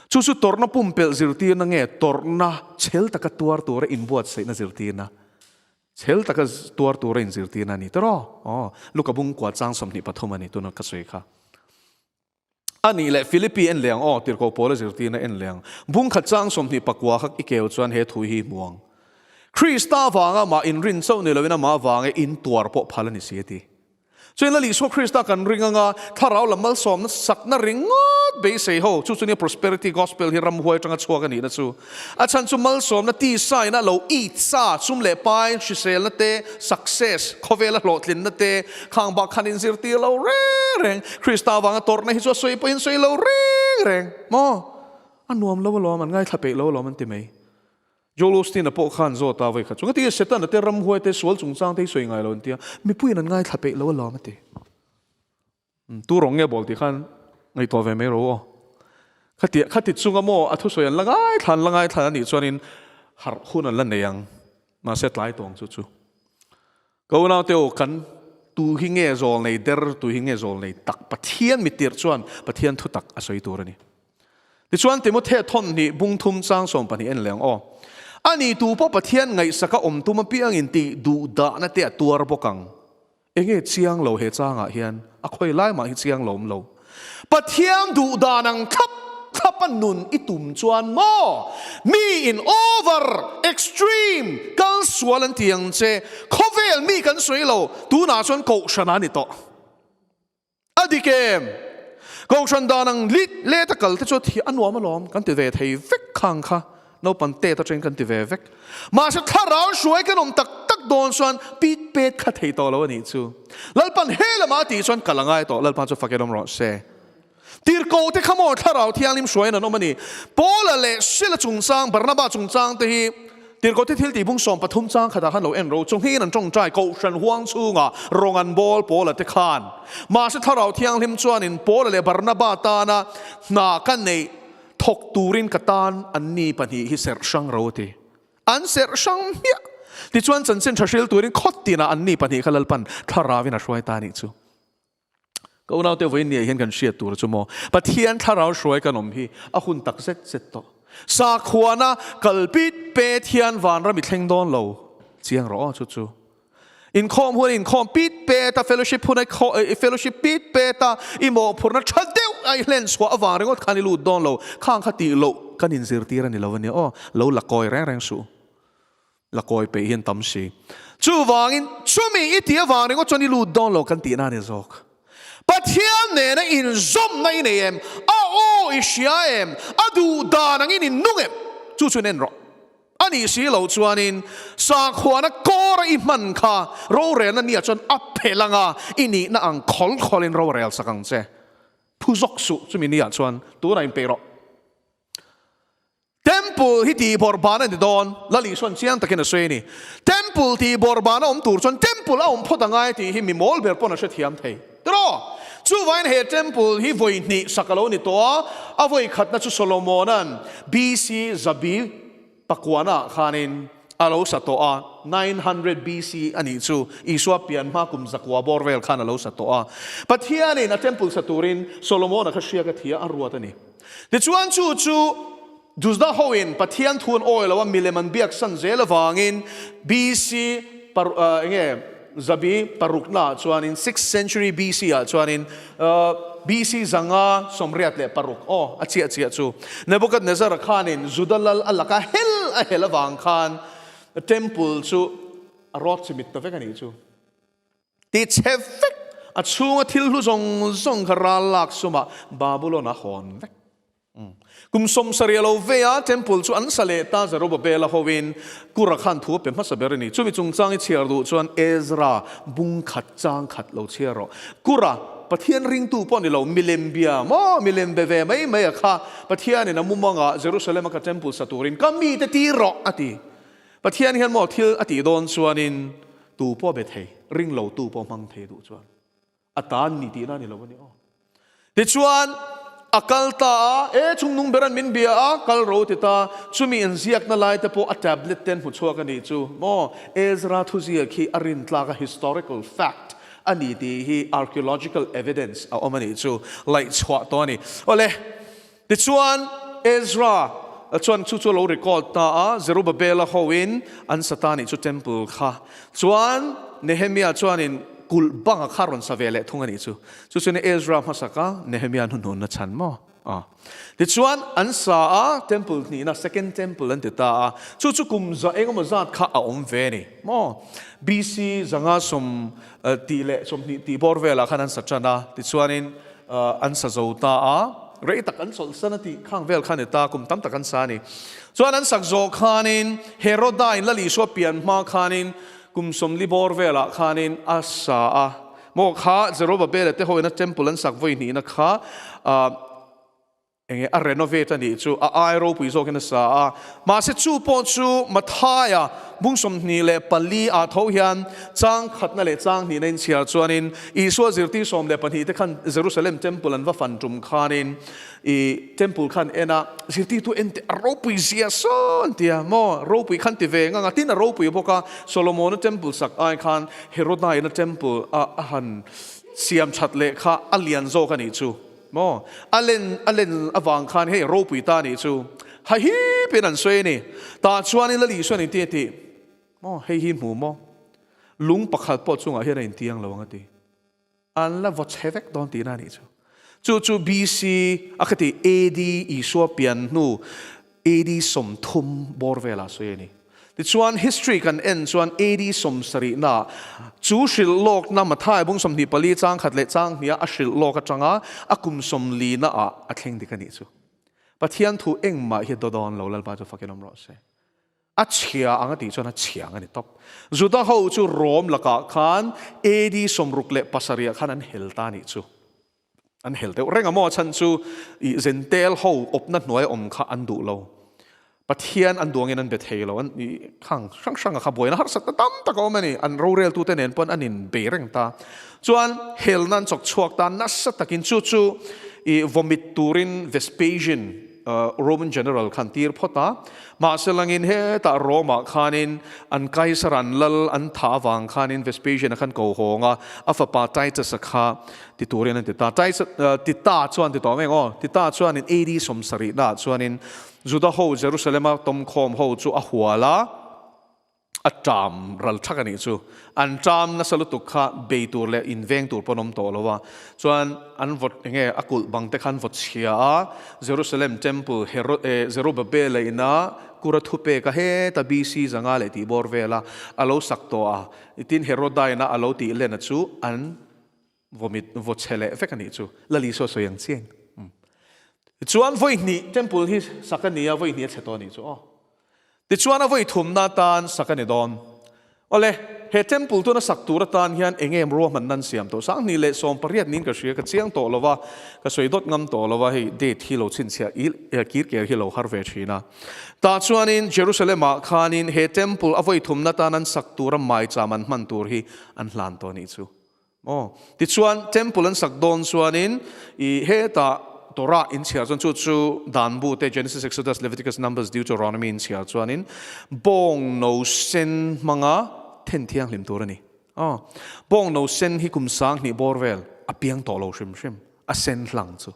Chu chu tawrhna pumpelh zirtirna nge tawrhna chhel taka tuar tura inbuatsaihna zirtirna? Chhel taka tuar tura inzirtirna a ni tawh aw. Luka bung kua chang 23 a ni tuna ka sawi kha. A nih leh Philippi en leh ang aw, tirhkoh Paula zirtirna en leh ang. Bung khat chang 24 kha i keu chuan he thu hi hmu ang. Krista avanga mah inrin chauh ni loin amah avanga in tuar pawh phal a ni si a ti. Chuan Lal Isua Krista kan ring anga thlarau lam malsawmna sakna ringawt beisei ho, chu chu nia prosperity gospel hi ramhuai atanga chhuak a nihna chu. A chhan chu malsawmna tisaina lo it sa, sum leh pai, hriselna te, success, khawvela hlawhtlinna te, khang bak khan inzirtir lo reng reng. Krista avanga tawrhna hi chu a sawi pawhin sawi lo reng reng. Maw? A nuam lo alawm, an ngaithla peih lo alawm an ti mai. Joel Osteen-a pawh khan zawt a vawikhat chu, Ngatinge Setana te, ramhuai te, sual chungchang te hi sawi ngai lo an ti a, mipuiin an ngaithla peih lo alawm a ti. Tu rawng nge bawl tih khan ngaihtuah ve mai ro aw. Khati khati chunga maw a thusawi an la ngaithla an la ngaithla a nih chuanin harh hun an la nei ang. Mahse tlai tawng chu chu. Ka unaute aw kan tu hi nge zawl nei der tu hi nge zawl nei tak Pathian mittirh chuan Pathian thu tak a sawi tur a ni. Tichuan Timothea thawn hnih bung thum chang 12 en leh ang aw. Ani tu pawh Pathian ngaihsaka awm tum apiangin tih duhdahna te a tuar bawk ang. Enge chiang lo he changah hian a khawi lai mah hi chiang lo awm lo. Pathian duh dan ang thlap thlap a nun i tum chuan maw mi in over, extreme, kal sual an ti ang che. Khawvel mi kan sawi lo, tunah chuan kohhran a ni tawh. A dik em? Kohhran dan ang lit let a kal te chu a nuam alawm kan ti ve thei vek khang kha. Naupang tet atangin kan ti ve vek. Mahse thlarau hruai kan awm tak tak dawn chuan pit pet kha thei tawh lo a nih chu. Lalpan he lamah a tih chuan kal a ngai tawh. Lalpa chu fakin awm rawh se. Tirhkoh te kha maw thlarau thianghlim hruaiin an awm a ni. Paula leh Sila chungchang, Barnaba chungchang te hi Tirhkoh te thil tih bung 13 chang khatah khan lo en ro. Chawnghiin an tawngtai Kohhran huang chhungah rawng an bawl Paula te khan. Mahse thlarau thianghlim chuanin Paula leh Barnaba tana hna ka neih Thawk turin ka tan an ni pahnih hi serh hrang ro a ti. An serh hrang hmiah. Tichuan chanchin tha hril turin khawt tinah an ni pahnih kha Lalpan thlarauin a hruai ta a nih chu. Ka unaute vawiin niah hian kan hriat tur chu maw Pathian thlarau hruai kan awm hi a hun tak zet zet tawh. Sakhuana kal pit pet hian vanram i thleng dawn lo chiang rawh aw chu chu. Inkhawm hun i inkhawm pit pet a, fellowship hun i fellowship pit pet a, i mawhphurhna tha deuh a i hlen chhuah avang ringawt khan i lut dawn lo. Khang kha tih loh kan inzirtir a ni lo a nia aw. Lo la kawi reng reng suh. La kawi peih hian tam si. Chuvangin chumi i tih avang ringawt chuan i lut dawn lo kan tihna a ni zawk. Pathian nena inzawmna i nei em? A aw i hria em? A duh dan angin i nung em? Chu chu nen rawh. A nih si loh chuanin sakhuana kawra i hman kha rorelna nia chuan a phelh anga i nihna ang khawl khawlin rorel sak ang che. Phu zawk suh chumi nia chuan tunah inpeih rawh. Temple hi tihbawrh ban a ni dawn, Lal Isuan chiang takin a sawi a ni. Temple tihbawrh ban a awm tur chuan temple a awm phawt a ngai tih hi mi mawl ber pawn a hrethiam thei. Tiraw? Chuvain he temple hi vawi hnih sak a lo ni tawh a, a vawi khatna chu Solomona'n BC zabi pakuana ah khanin a lo sa tawh a, 900 BC a nih chu, Isua pian hma kum zakua bawr vel khan a lo sa tawh a. Pathianin a temple sa turin Solomona kha hriak a thia a ruat a ni. Tichuan chu chu Juda hoin Pathian thu an awi lo a, milem an biak san zel avangin BC enge zabi parukna ah chuanin sixth century BC ah chuanin BC zanga 86 aw a chiah chiah chu Nebuchadnezzar khanin Juda lal a laka hel a hel avang khan temple chu a rawt chimit ta vek a nih chu. Ti chhe vek, a chhunga thil hlu zawng zawng kha ral lak sumah Babulon a hawn vek. Kum 70 a lo vei a, temple chu an sa leh ta Zerubbabel-a hoin Kura khan thu a pe hmasa ber a ni. Chumi chungchang i chhiar duh chuan Ezra bung khat chang khat lo chhiar rawh. Kura, Pathian ringtu pawh ni lo, milem bia maw, milem be ve mai mai a kha, Pathianin a mumangah Jerusalem-a ka temple sa turin ka mite tir rawh a ti. Pathian hian maw thil a tih dawn chuanin tu pawh be thei, ring lo tu pawh hmang thei duh chuan a tan ni tihna a ni lo a ni aw. Tichuan a kal ta a, e chungnung ber an min bia a, kal ro ti ta, chumi inziakna lai te pawh a tablet te an hmu chhuak a nih chu maw, Ezra thuziak hi a rintlak a historical fact a ni tih hi archaeological evidence a awm a nih chu, laihchhuah tawh a ni. Awle. Tichuan, Ezra chuan chu chu a lo record ta a, Zerubbabel-a hoin an sa ta nih chu temple kha. Chuan Nehemia chuanin kulh banga kha rawn sa ve leh thung a nih chu. Chu chuan Ezra hmasak a, Nehemia hnuhnunna chhan maw? A. Tichuan, an sa a, temple hnihna, second temple an ti ta a. Chu chu kum za engemaw zat kha a awm ve a ni maw? BC 520 leh 20 tih bawr velah khan an sa tan a, tichuanin an sa zo ta a, rei tak an chawlhsan a tih khang vel kha a ni ta, kum tam tak an sa a ni. Chuan an sak zawh khanin Heroda in Lal Isua pian hma khanin kum 40 bawr velah khanin a sa a, maw kha Zerubbabel-a te hoina temple an sak vawi hnihna kha Enge a renovate a nih chu a ai ropui zawkin a sa a, mahse chu pawh chu Mathaia bung 24 ah tho hian chang khatna leh chang hnihna inchhiar chuanin Isua zirtir 12 te khan Jerusalem temple an va fan tum khanin i temple khan en a, zirtirtu en teh a ropui zia sawn tia maw ropui khan ti ve ngang a, tin a ropui bawk a, Solomona temple sak ai khan Heroda-ina temple a a han siam that leh kha a lian zawk a nih chu. Maw? A len a len avang khan hei ropui ta nih chu hahip in an sawi a ni. Tah chuanin Lal Isuan inti a ti. Maw? Hei hi hmu maw? Lung pakhat pawh chungah hian a intiang lo ang a ti. An la vaw chhe vek dawn tihna a nih chu. Chu chu BC a kha ti AD Isua pian hnu AD 30 bawr velah sawi a ni. Tichuan, history kan en chuan AD 70 na chu hrilh lawkna Mathai bung 24 chang khat leh chang hniha a hrilh lawk atanga a kum 40 na ah a thleng dik a nih chu. Pathian thu engmah hi a daw dawn lo, Lalpa chu fakin awm rawh se. A chhia ang a tih chuan a chhia ang a ni tawp. Juda ho chu Rom lakah khan AD 67 ah khan an hel ta a nih chu. An hel deuh reng a maw? A chhan chu i Zentel ho awpna hnuai awm kha an duh lo. Pathian an duangin an be thei lo. An i khang hrang hrang a kha buaina harsatna tam tak a awm a ni. An roreltute nen pawn an inbei reng ta. Chuan helna an chawk chhuak ta nasa takin chu chu i vawmit turin Vespasian Roman general khan tir phawt a. Mahse langin hetah Rome-ah khanin an Kaisar an lal an thah avang khanin Vespasian-a khan ko hawng a, a fapa Titus-a kha ti turin an ti ta. Titus, Tita chuan ti tawh mai ang aw. Tita chuanin AD 70 naah chuanin Juda ho Jerusalem-a tawmkhawm ho chu a hual a. A ṭam ral ṭhak a nih chu. An ṭam nasa lutuk kha bei tur leh inveng tur pawn awm tawh lo a. Chuan an vawt enge a kulh bang te kha an vawt chhia a, Jerusalem Temple Hero eh Zerubabela ina kura thupek a heta BC 500 leh tih bawr vela a lo sak tawh a, tin Heroda ina a lo tih len a chu an vawmit vaw chhe leh vek a nih chu. Lal Isua sawi ang chiang. Tichuan vawi hnih temple hi sak a ni a, vawi hnih a chhe tawh a nih chu aw. Tichuan a vawi thumna atan sak a ni dawn. Awle, he temple tuna sak tur atan hian eng em ruahmanna an siam tawh? 2018 niin ka hria, ka chiang tawh lo va, ka sawi dawt ngam tawh lo va, hei date hi lo chhinchhiah il kir ker hi lo har ve thin a. Tah chuanin Jerusalem-ah khanin he temple a vawi thumna atan an sak tura maicham an hman tur hi an hlan tawh a nih chu. Aw. Tichuan, Temple an sak dawn chuanin i hetah Torah in chhiar chuan chu chu dan bu te Genesis, Exodus, Leviticus, Numbers, Deuteronomy in chhiar chuanin bawng no sen hmanga then thianghlim tur a ni. Aw. Bawng no sen hi kum 2000 bawr vel a piang tawh lo hrim hrim, a sen hlang chu.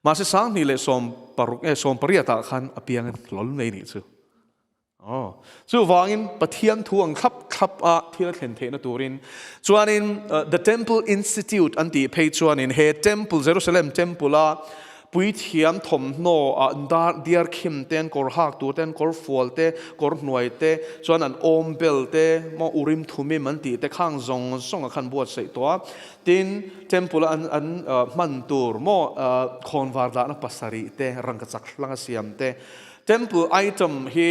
Mahse 2016 eh 18 ah khan a piang hlawl mai nih chu. Aw. Chuvangin Pathian thu ang thlap thlap a thil a thlen theihna turin chuanin The Temple Institute an tih phei chuanin he Temple, Jerusalem Temple a puithiam thawmhnaw ah dar diar khim te an kawr hak tur te an kawr fual te kawr hnuai te chuan an awm bel te maw Urim Thumim an tih te khang zawng zawng a khan buatsaih tawh a. Tin, Temple a an an hman tur maw khawnvar dahna pasarih te rangkachak hlang a siam te Temple item hi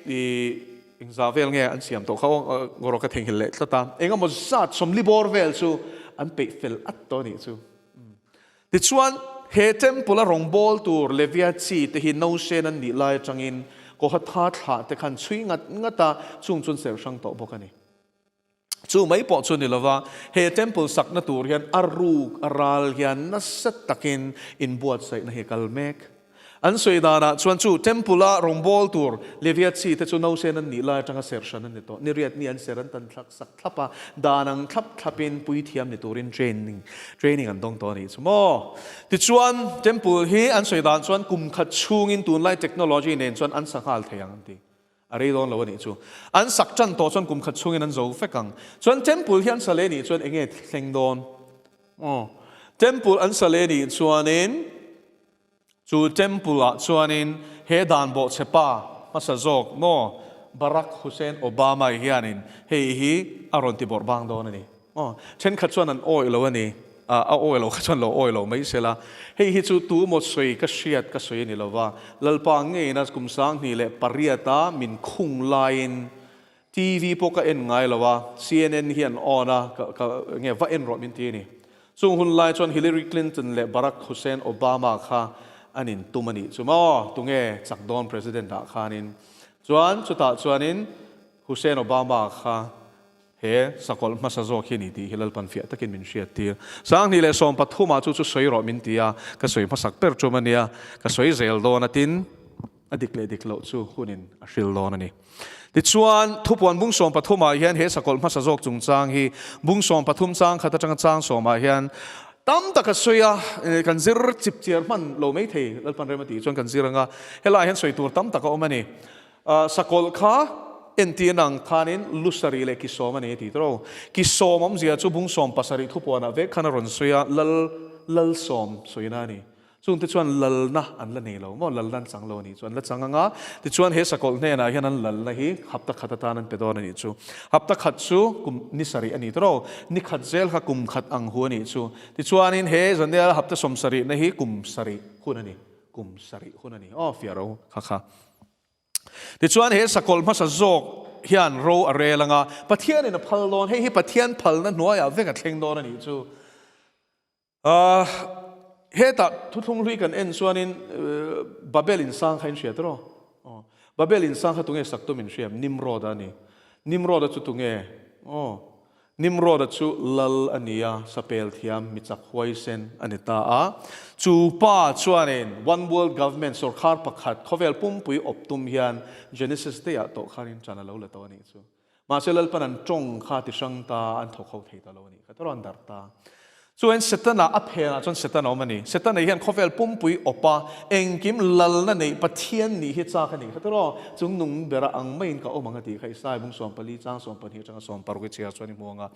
i engzah vel nge an siam tawh kha aw ngawrawh ka theihnghilh leh tlat a, engemaw zat 40 bawr vel chu an peih fel at tawh a nih chu. Tichuan he temple a rawngbâwl tur Levia chi te hi Nosen an nih lai atangin Kohatha thlah te khan chhui ngat ngat a, chung chu an serh hrang tawh bawk a ni. Chu mai pawh chu ni lova, he temple sakna tur hian a ruk a ral hian nasa takin inbuatsaihna hi a kal mek. An sawi danah chuan chu temple a rawngbâwl tur Levia chi te chu Nosen an nih lai atanga ser hran an ni tawh. Ni riat ni an ser an tan thlak sak thlap a, dan ang thlap thlapin puithiam ni turin training training an dawng tawh a nih chu maw. Tichuan temple hi an sawi dan chuan kum khat chhungin tunlai technology nen chuan an sa nghal thei ang an ti. A rei dawn lo a nih chu. An sak tan tawh chuan kum khat chhungin an zo vek ang. Chuan temple hi an sa leh nih chuan enge thleng dawn? Aw. Temple an sa leh nih chuanin chu temple ah chuanin he dan bawhchhe pa hmasa zawk maw Barack Hussein Obama hianin hei hi a rawn ti bawrh bang dawn a ni. Aw, thenkhat chuan an awih lo a ni. A awih lo kha chuan lo awih lo mai sela. Hei hi chu tu maw sawi ka hriat ka sawi a ni lo va. Lalpa ngeina kum 2008 a min khung laiin TV pawh ka en ngai lo a, CNN hi an on a, ka ka nge va en rawh min ti a ni. Chung hun lai chuan Hillary Clinton leh Barack Hussein Obama kha an intum a nih chu maw? Tunge chak dawn President ah khanin. Chuan chutah chuanin Hussein Obama kha He sakawlh hmasa zawk hi a ni tih hi Lalpan fiah takin min hriat tir. 2013 ah chu chu sawi rawh min ti a, ka sawi hmasak ber tum a nia, ka sawi zel dawn a tin a dik leh dik loh chu hunin a hril dawn a ni. Tichuan, thupuan bung 13 ah hian he sakawlh hmasa zawk chungchang hi bung 13 chang khat atanga chang 10 ah hian tam tak a sawi a, kan zir chip chiar hman lo mai thei Lalpan rem a tih chuan kan zir anga helaiah hian sawi tur tam tak a awm a ni. Sakawlh kha entir ang khanin lu sarih leh ki sawm a ni a ti tawh. Ki sawm awmzia chu bung 70 thupuanah vek khan a rawn sawi a, lal lal sawm sawina a ni. Chungte chuan lalna an la nei lo maw, lalna an chang lo a nih chu an la chang ang a. Tichuan he sakawlh hnenah hian an lalna hi hapta khat atan an pe dawn a nih chu. Hapta khat chu kum ni sarih a ni tawh. Ni khat zel kha kum khat ang hu a nih chu. Tichuanin he Zanel hapta 70na hi kum sarih hun a ni. Kum sarih hun a ni. Aw fiah ro kha kha. Tichuan he sakawlh hmasa zawk hian ro a rel anga, Pathianin a phal dawn, hei hi Pathian phalna hnuaiah vek a thleng dawn a nih chu. Hetah thuthlung hlui kan en chuanin Babel insang kha in hria tawh aw. Babel insang kha tunge sak tum in hria em? Nimrod-a a ni. Nimrod-a chu tunge? Aw. Nimrod-a chu lal a ni a, sapel thiam mi chak huaisen a ni ta a. Chu pa chuanin One World Government, sawrkhar pakhat, khawvel pumpui awp tum hian Genesis day ah tawh khanin ṭan a lo la tawh a nih chu. Mahse Lalpan an ṭawng kha ti hrang ta, an thawk ho thei ta lo a nih kha, ta rawn darh ta. Chuan Setana a phenah chuan Setana awm a ni. Setana hian khawvel pumpui awpa engkim lalna neih Pathian nih hi chak a nih kha tiraw? Chung nung bera ang maiin ka awm ang a tih kha Isaiah bung 14 chang 12 atanga 16 i chhiar chuan i hmu ang a.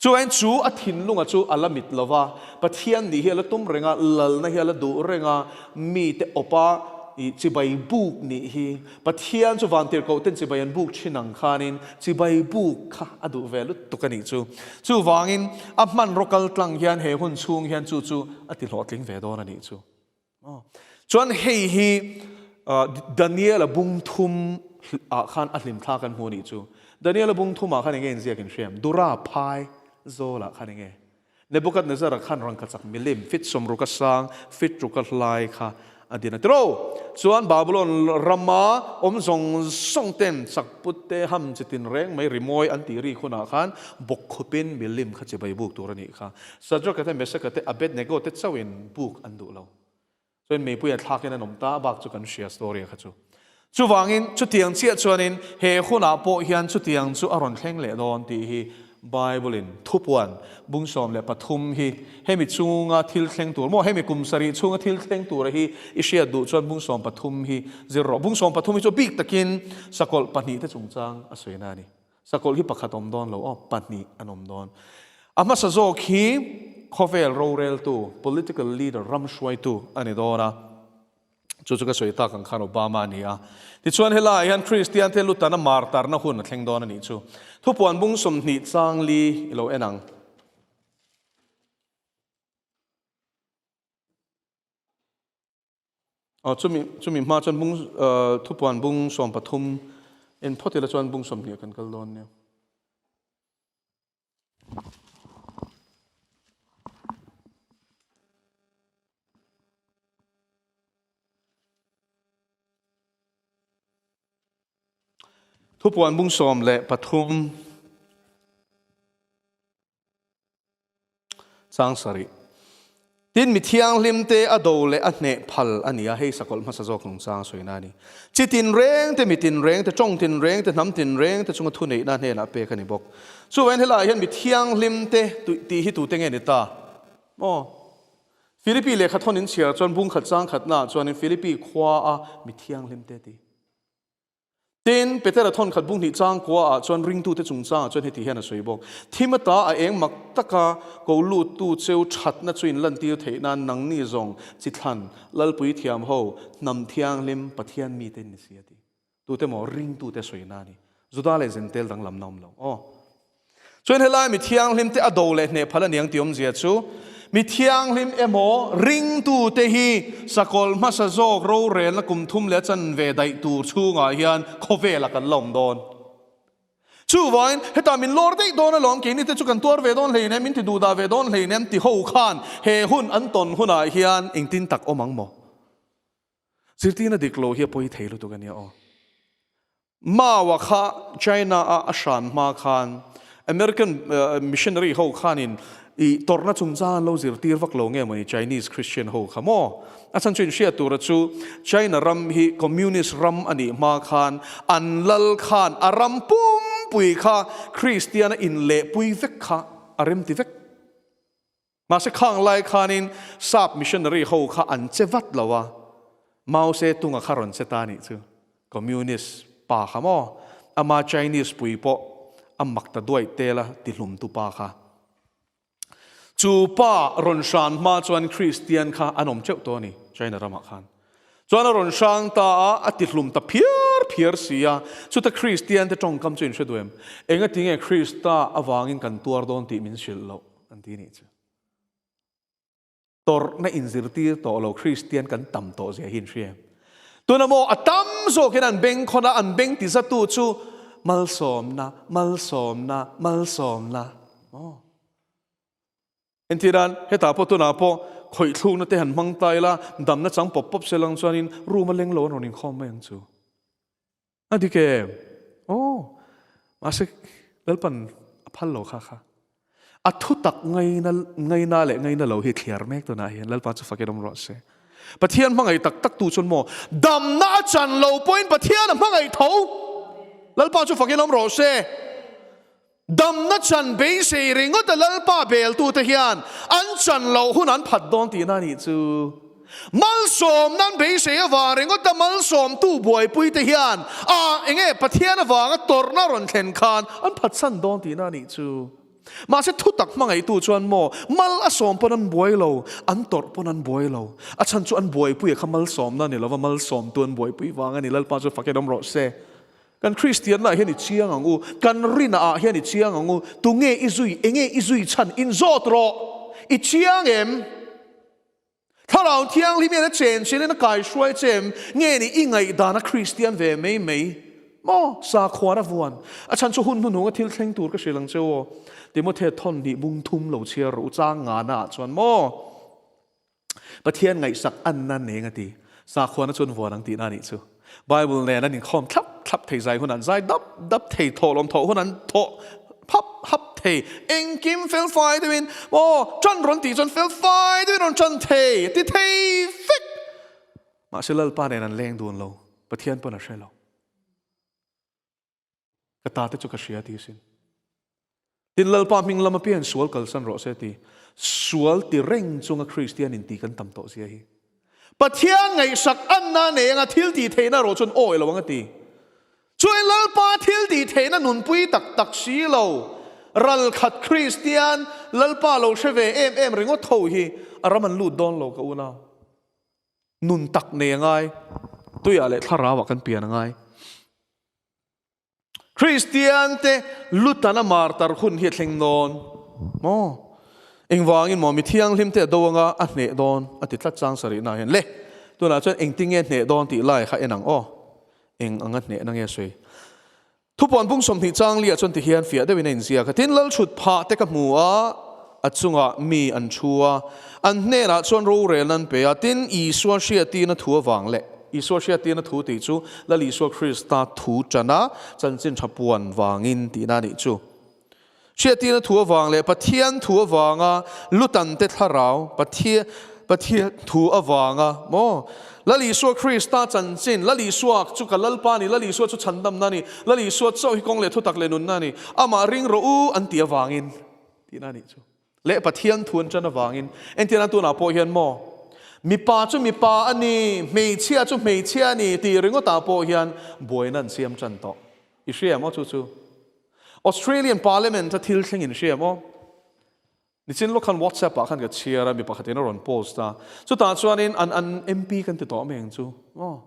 Chuan chu a thinlunga chu a la mit lova, Pathian nih hi a la tum reng a, lalna hi a la duh reng a, mite awpa i chibai buk nih hi Pathian chu vantirhkoh ten chibai an buk thin ang khanin chibai buk kha a duh ve lutuk a nih chu. Chuvangin a hmanraw kal tlang hian he hun chhung hian chu chu a ti hlawhtling ve dawn a nih chu. Chuan hei hi Daniel-a bung thum ah khan a hlim thlak an hmu a nih chu. Daniel-a bung thum ah khan enge inziak in hriam? Dura phai zawl ah khan enge? Nebuchadnezzar-a khan rangkachak milim fit sawmruka sang, fit ruka hlai kha a din a ti ro. Chuan Babylon rama awm zawng zawng ten chakput te ham chi tin reng mai rimawi an tih rik hunah khan bawkkhupin milim kha chibai buk tur a nih kha. Shadrach-a te, Meshach-a te, Abednego te chauhin buk an duh lo. Chuan meipuia thlakin an awm ta bak chu kan hria story kha chu. Chuvangin chutiang chiah chuanin he hunah pawh hian chutiang chu a rawn thleng leh dawn tih hi Bible-in thupuan bung 13 hi hemi chunga thil thleng tur maw hemi kum sarih chhunga thil thleng tura hi i hriat duh chuan bung 13 hi zir rawh. Bung 13 hi chu bik takin sakawlh pahnihte chungchang a sawi na a ni. Sakawlh hi pakhat awm dawn lo aw, pahnih an awm dawn. A hmasa zawk hi khawvel roreltu, political leader, ram hruaitu a ni dawn a. Chu chu ka sawi tak ang khan Obama a ni a. Tichuan helaiah hian Kristian te lutana martarna hun a thleng dawn a nih chu. Thupuan bung 20 chang li i lo en ang. Aw chumi chumi hma chuan bung thupuan bung 13 en phawt ila chuan bung 20 kan kal dawn nia. Thupuan bung 13 Chang sarih. Tin, mi thianghlimte a do leh a hneh phal a ni a, hei sakawlh hmasa zawk nungchang sawina a ni. Chi tinreng te, mi tinreng te, tawng tinreng te, hnam tinreng te chunga thuneihna hnenah pek a ni bawk. Chuvangin helaiah hian mi thianghlimte tih hi tute nge ni ta? Maw? Philippi lehkha thawn in chhiar chuan bung khat chang khatnaah chuanin Philippi khua a mi thianghlimte ti. Tin, Petera thawn khat bung hnih chang kua ah chuan ringtute chungchangah chuan heti hian a sawi bawk, Thim ata a eng mak taka ko luttu cheu thatna chu in lantir theih nan nangni zawng chi thlan, Lalpui thiam ho, hnam thianghlim, Pathian mite in ni si a ti. Tute maw ringtute sawi na a ni. Juda leh Zentel danglamna awm lo. Aw. Chuan helai mi thianghlim te a do leh hneh phal a niang tih awmzia chu, mi thianghlim emaw ringtute hi sakawlh hmasa zawk rorelna kum thum leh a chanve daih tur chhungah hian khawvelah kan la awm dawn. Chuvangin hetah min lawr daih dawn alawm, keini te chu kan tuar ve dawn hleinem, min ti duhdah ve dawn hleinem ti ho khan he hun an tawn hunah hian engtin tak awm ang maw? Zirtirna dik lo hi a pawi thei lutuk a nia aw. Mao-a kha China-a a hran hma khan American missionary ho khanin i tawrhna chungchang an lo zirtir vak lo nge mawni Chinese Christian ho kha maw? A chhan chu inhriat tura chu China ram hi Communist ram a nih hma khan an lal khan a ram pumpui kha Christian-a inlehpui vek kha a remti vek. Mahse khang lai khanin sap missionary ho kha an che vat lo a, Mao Tse Tung-a kha rawn che ta nih chu. Communist pa kha maw? Ama Chinese pui pawh a mak ta duaih tel a tihlumtu pa kha. Chu pa rawn hran hma chuan Christian kha an awm teuh tawh a ni China ramah khan. Chuan a rawn hrang ta a, a tihlum ta phiar phiar si a. Chuta Christian te tawngkam chu in hre duh em? Engatinge Krista avangin kan tuar dawn tih min hrilh loh? An ti nih chu. Tawrhna inzirtir tawh lo Kristian kan tam tawh zia hi in hria em? Tuna maw a tam zawkin an beng khawn a, an beng ti zatu chu malsawmna, malsawmna, malsawmna. Aw. Entirân, hetah pawh tunah pawh khawih thlukna te han hmang ta ila, damna chang pawp pawp se lang chuanin room a leng lo an rawn inkhawm mai ang chu. A dik em? Aw, mahse Lalpan a phal lo kha kha. A thu tak ngaina ngaina leh ngaina lo hi thliar mek tunah hian Lalpa chu fakin awm rawh se. Pathian hmangaih tak tak tu chuan maw damna a chan lo pawhin Pathian a hmangaih tho. Lalpa chu fakin awm rawh se. Damna chan beisei ringawt a Lalpa beltute hian an chan loh hun an phat dawn tihna a nih chu. Malsawmna an beisei avang ringawt a malsawmtu buaipuite hian a enge Pathian avanga tawrhna rawn thlen khan an phatsan dawn tihna a nih chu. Mahse thutak hmangaihtu chuan maw mal a sawm pawn an buai lo, an tawrh pawn an buai lo. A chhan chu an buaipuia kha malsawmna a ni lova, malsawmtu an buaipui vang a ni. Lalpa chu fakin awm rawh se. Kan Kristianna ah hian i chiang ang u, kan rina ah hian i chiang ang u, tunge i zui, enge i zui chhan inzawt rawh, i chiang em? Thlarau Thianghlim hian a chen chelin a kaihruai che em? Nge ni i ngaihdana Kristian ve mai mai maw? Sakhuan a vuan. A chhan chu hun hnuhnunga thil thleng tur ka hrilh ang che u aw. Timothea thawn hnih bung thum lo chhiar rawh u chang ngana ah chuan maw? Pathian ngaihsak anna neng a ti. Sakhuana chuan vuan ang tihna a nih chu. Bible nen an inkhawm thlap thlap thei, zai hun an zai dap dap thei, thawhlawm thawh hun an thawh phap hap thei, engkim fel fai deuhin aw ṭan rawn tih chuan fel fai deuhin rawn ṭan thei, ti thei vek. Mahse Lalpa nen an leng dun lo, Pathian pawn a hre lo. Ka ta te chu ka hria ti sin. Tin Lalpa hming lama pian sual kalsan rawh se ti. Sual ti reng chunga Kristian in ti kan tam tawh zia hi. Pathian ngaihsak anna nei anga thil tih theihna rawh chuan awi lo ang a ti. Chuan Lalpa thil tih theihna nunpui tak tak si lo. Ralkhat Kristian Lalpa lo hre ve em em ringawt ho hi a ram an lut dawn lo ka unau. Nun tak nei a ngai. Tuiah leh thlarauah kan pian a ngai. Kristiante Lutana martar hun hi a thleng dawn maw? Engvangin maw mi thianghlimte a do anga a hneh dawn a ti tlat chang sarihna hian le. Tunah chuan engtinge hneh dawn tih lai kha en ang aw. Eng anga hnehna nge sawi? Thupuan bung 20 chang liah chuan tihian fiah deuhin a inziak a, tin lalchhut phah te ka hmu a, a chungah mi an thu a, an hnenah chuan rorelna an pe a, tin Isua hriattirna thu avang leh Isua hriattirna thu tih chu Lal Isua Krista thu ṭana chanchin ṭha puan vangin tihna a nih chu. Hriattirna thu avang leh Pathian thu avanga lutante thlarau, Pathian Pathian thu avanga maw? Lal Isua Krista chanchin, Lal Isua chu ka Lalpa a ni, Lal Isua chu chhandamna a ni, Lal Isua chauh hi kawng leh thutak leh nunna a ni, amah ring rawh u an tih avangin tihna a nih chu. Leh Pathian thu an ṭan avangin entirna tunah pawh hian maw mipa chu mipa a ni, hmeichhia chu hmeichhia a ni tih ringawtah pawh hian buaina an siam ṭan tawh. I hria maw chu chu? Australian Parliament a thil thleng in hria maw? Nichin lawk khan WhatsApp ah khan ka chhiar a, mi pakhatin a rawn post a. Chutah chuanin an an MP kan ti tawh mai ang chu maw?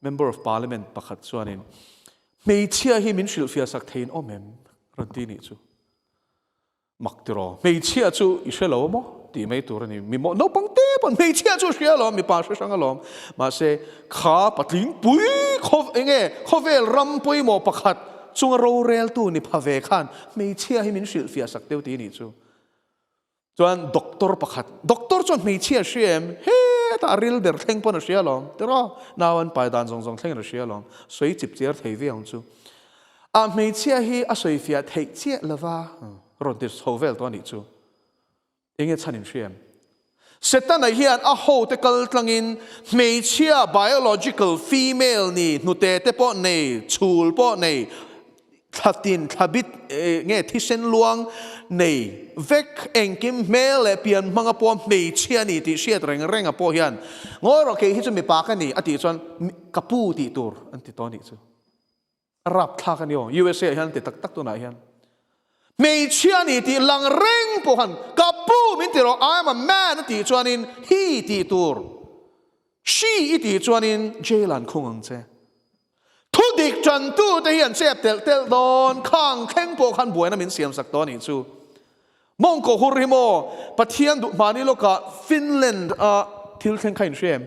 Member of Parliament pakhat chuanin hmeichhia hi min hrilhfiah sak theiin awm em? Rawn ti nih chu. Mak tiraw, hmeichhia chu i hre lo maw tih mai tur a ni. Mi maw naupang te pawn hmeichhia chu a hria alawm, mipa hre hrang alawm. Mahse, kha patling pui khaw eng nge khawvel ram pawimawh pakhat chunga roreltu ni pha ve khan hmeichhia hi min hrilhfiah sak deuh tih a nih chu. Chuan doctor pakhat, doctor chuan hmeichhia a hria em? Hetah a ril ber thleng pawn a hria alawm tiraw, nau an pai dan zawng zawng thlengin a hria alawm, sawi chip chiar thei viau ang chu. A hmeichhia hi a sawifiah theih chiah lova rawn ti chho vel tawh a nih chu. Enge chhan in hria em? Setana hian a hote kal tlangin hmeichhia biological female ni hnute te pawh nei, chhul pawh nei, thlatin thlabit nge thisen luang nei vek engkim hmel leh pian hmanga pawh hmeichhia ni tih hriat reng renga pawh hian ngawi rawh kei hi chu mipa ka ni a tih chuan ka pu tih tur an ti tawh a nih chu. A rapthlak a ni aw. USA ah hian an ti tak tak tunah hian. Hmeichhia ni tih lang reng pawh khan ka pu min ti rawh, I am a man a tih chuanin he tih tur, she i tih chuanin jail ah an khung ang che. Thudik tantu te hi an chep telh telh dawn, khang thleng pawh khan buaina min siam sak tawh a nih chu. Mawngkaw hur hi maw Pathian duh hmani lawkah Finland a thil thleng kha in hria em?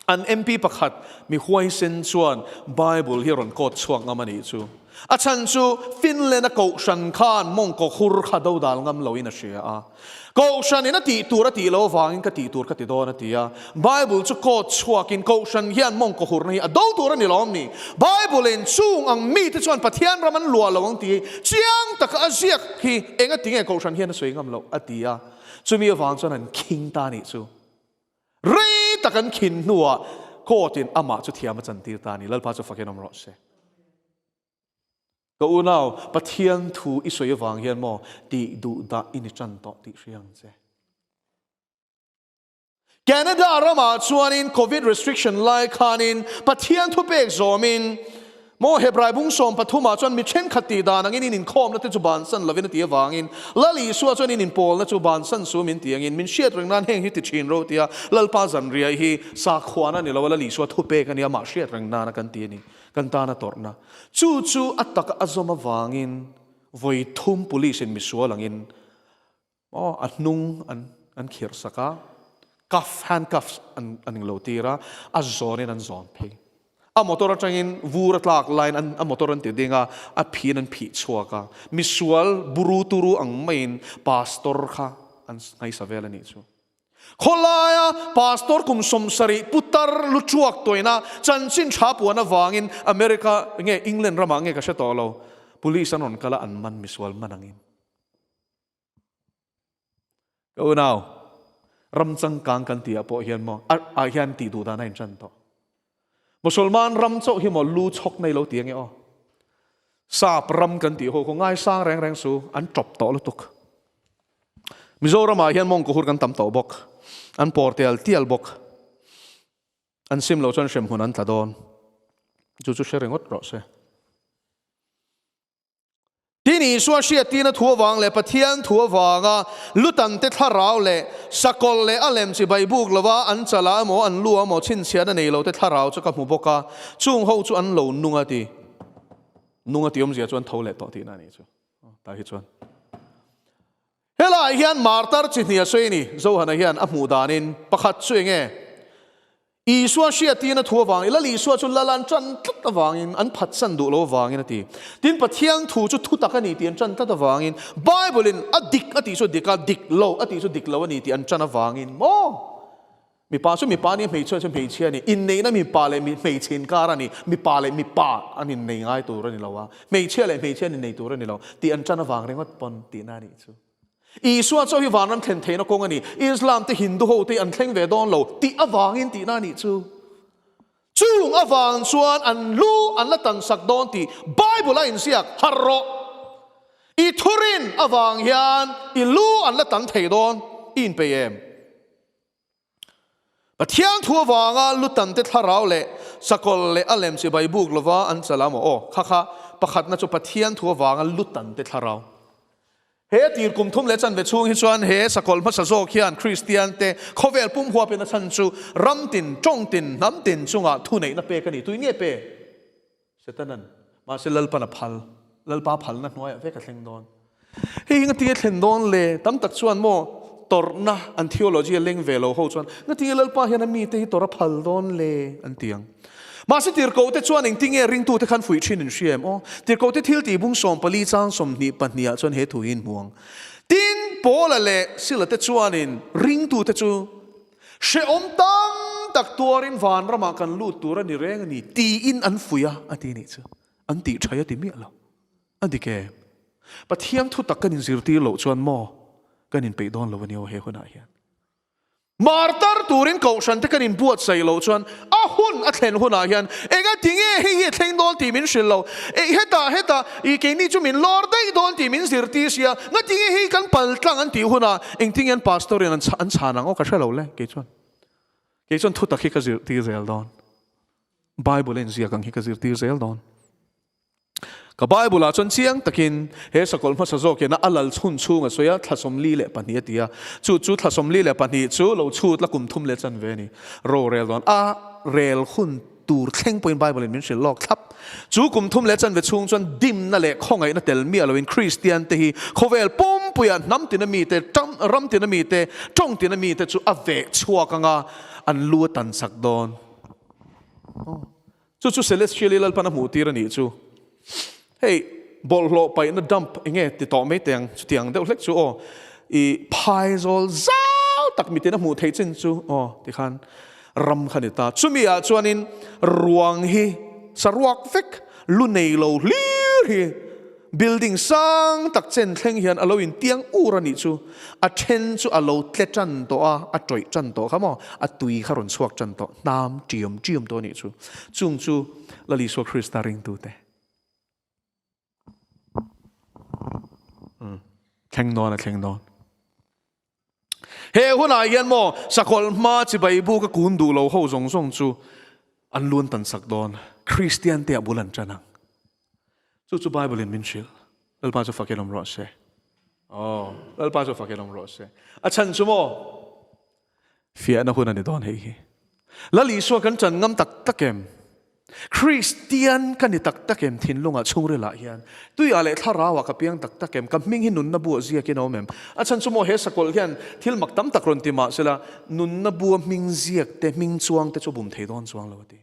An MP pakhat mi huaisen chuan Bible hi a rawn quote chhuak ngam a nih chu. A chhan chu Finland a kohhran khan mawngkaw hur kha dodal ngam loin a hria a. Kohhranin a tih tur a tih loh avangin ka tih tur ka ti dawn a ti a. Bible chu quote chhuakin kohhran hian mawngkaw hurna hi a do tur a ni lawm ni? Bible-in chung ang mite chuan Pathian ram an luah lo ang tih hi chiang taka a ziak hi engatinge kohhran hian a sawi ngam loh a ti a. Chumi avang chuan an khing ta a nih chu. Rei tak an khin hnuah court in amah chu thiam a chantir ta a ni. Lalpa chu fakin awm rawh se. Ka unau, Pathian thu i sawi avang hian maw tih duh dah i ni tan tawh tih hria ang che. Canada ramah chuanin Covid restriction lai khanin Pathian thupek zawmin maw Hebrai bung 13 ah chuan mi thenkhat tih dan angin in inkhawmna te chu bansan lovin a ti avangin Lal Isua chuan in inpawlna chu bansan su min ti angin min hriat reng nan heng hi ti thin ro tia Lalpa zanriai hi sakhuana ni lo a Lal Isua thupek a nia mah hriat reng nana kan ti a ni kan tana tawrhna chu chu a taka a zawm avangin vawi thum police in misual angin Aw, a hnung an an khirh sak a, cuff, hand cuffs an an ing lo tir a, a zawnin an zawn phei. A motor atangin vur a tlak laiin an a motor an ti ding a, a phiin an phih chhuak a. Misual buru turu ang maiin pastor kha an ngaisa vel a nih chu. Khawlaia pastor kum 70 putar lu chuak tawina chanchin tha puan avangin America nge England ramah nge ka hre tawh lo, police an rawn kal a an man misual man angin. Ka unau, ram changkang kan tih ah pawh hian maw, a ah hian tih duh dan a intan tawh. Musulman ram chauh hi maw lu chhawk nei lo ti ange aw. Sap ram kan tih ho khu ngaisang reng reng su, an tawp tawh lutuk. Mizoram ah hian mawngkaw hur kan tam tawh bawk, an pawr tial tial bawk. An sim lo chuan hremhmun an tla dawn. Chu chu hre ringawt rawh se. Tin, Isua hriattirna thu avang leh Pathian thu avanga Lutante thlarau leh sakawlh leh a lem chibai buk lova an chalah emaw an lu emaw chhinchhiahna nei lote thlarau chu ka hmu bawk a, chung ho chu an lo nung a ti. Nung a ti awmzia chu an tho leh tawh tihna a nih chu. Tah hi chuan. Helaiah hian martar chi hnih a sawi a ni. Johana hian a hmuh danin pakhat chu eng nge? Isua hriattirna thu avangin, Lal Isua chu Lal an ṭan tlat avangin, an phatsan duh lo avangin a ti. Tin, Pathian thu chu thutak a ni tih an ṭan tlat avangin, Bible-in a dik a tih chu dik a, dik lo a tih chu dik lo a ni tih an ṭan avangin maw? Mipa chu mipa a ni, hmeichhia chu hmeichhia a ni. Inneihna mipa leh hmeichhe inkar a ni. Mipa leh mipa an innei ngai tur a ni lo a, hmeichhia leh hmeichhia an innei tur a ni lo tih an ṭan avang ringawt pawn tihna a nih chu. Isua chauh hi vanram thlen theihna kawng a ni. Islam te Hindu ho te an thleng ve dawn lo tih avangin tihna a nih chu. Chung avang chuan an lu an la tansak dawn tih Bible a inziak harh rawh. I thurin avang hian i lu an la tan thei dawn i inpeih em? Pathian thu avanga lutante thlarau leh sakawlh leh a lem chibai buk lova an chal a maw? Aw, kha kha pakhatna chu Pathian thu avanga lutante thlarau. He tir kum thum leh chanve chhung hi chuan he sakawlh hmasa zawk hian Kristiante khawvel pum huapin a chhan chu ram tin, tawng tin, hnam tin chungah thuneihna pek a ni. Tui nge pe? Setanan, mahse Lalpan a phal, Lalpa phalna hnuaiah vek a thleng dawn. Hei hi ngatinge thlen dawn le? Tam tak chuan maw tawrhna an theology a leng ve lo ho chuan ngatinge Lalpa hian a mite hi tawrh a phal dawn le an ti ang. Mahse tirhkohte chuan engtinge ringtute khan fuih thin in hria em aw? Tirhkohte thil tih bung 14 chang 22 ah chuan he thu hi in hmu ang. Tin, Paula leh Sila te chuanin ringtute chu Hrehawm tam tak tuarin vanramah kan lut tur a ni reng a ni tiin an fuih a, a ti nih chu. An tih thaih a ti miah lo. A dik em? Pathian thu tak kan inzirtir loh chuan maw kan inpeih dawn lo a ni aw he hunah hian. Martar turin kohhran te kan inbuatsaih loh chuan a hun a thlen hunah hian enga ti nge hei hi a thleng dawn tih min hrilh lo. Ei hetah hetah i keini chu min lawr daih dawn tih min zirtir sia, ngatinge hei kan pal tlang an tih hunah engtinge an pastor in an chhan ang aw ka hre lo le kei chuan. Kei chuan thutak hi ka zirtir zel dawn. Bible a inziak ang hi ka zirtir zel dawn. Ka Bible ah chuan chiang takin he sakawlh hmasa zawk hian a lal chhun chhung a sawi a, thla 42 a ti a. Chu chu thla 42 chu lo chhut la kum thum leh chanve a ni. Rorel dawn a rel hun tur thleng pawhin Bible in min hrilh lawk thlap. Chu kum thum leh chanve chhung chuan dimna leh khawngaihna tel miah loin Kristian te hi khawvel pumpuiah hnam tina mite, ram tina mite, tawng tina mite chu a veh chhuak anga an lu a tan sak dawn. Chu chu Celestial-i Lalpan a hmuh tir a nih chu. Hei, bawlhhlawh paihna dump eng nge ti tawh mai teh ang, chutiang deuh hlek chu aw, i phaizawl zau tak mitin a hmuh theih chin chu aw tikhan ram kha ni ta. Chumi ah chuanin ruang hi saruak vek, lu nei lo hlir hi Building sang tak chen thleng hian a lo intiang ur a nih chu. A then chu a lo tle tan tawh a, a tawih tan tawh kha maw, a tui kha rawn chhuak tan tawh, hnam tiam tiam tawh a nih chu. Chung chu Lal Isua Krista ringtute. Thleng dawn a thleng dawn. He hunah hian maw sakawlh hma chibai buk a kun duh lo ho zawng zawng chu an luan tan sak dawn. Kristian te ah bul an tan ang. Chu chu Bible in min hrilh. Lalpa chu fakin awm rawh se. Aw, Lalpa chu fakin awm rawh se. A chhan chu maw fiahna hun a ni dawn hei hi. Lal Isua kan chan ngam tak tak em? Kristian ka ni tak tak em thinlungah chhungrilah hian? Tuiah leh thlarauah ka piang tak tak em? Ka hming hi nunna buah ziakin a awm em? A chhan chu maw he sakawlh hian thil mak tam tak rawn ti mah sela, nunna bua hming ziak te, hming chuang te chu a bum thei dawn chuang lo a ti.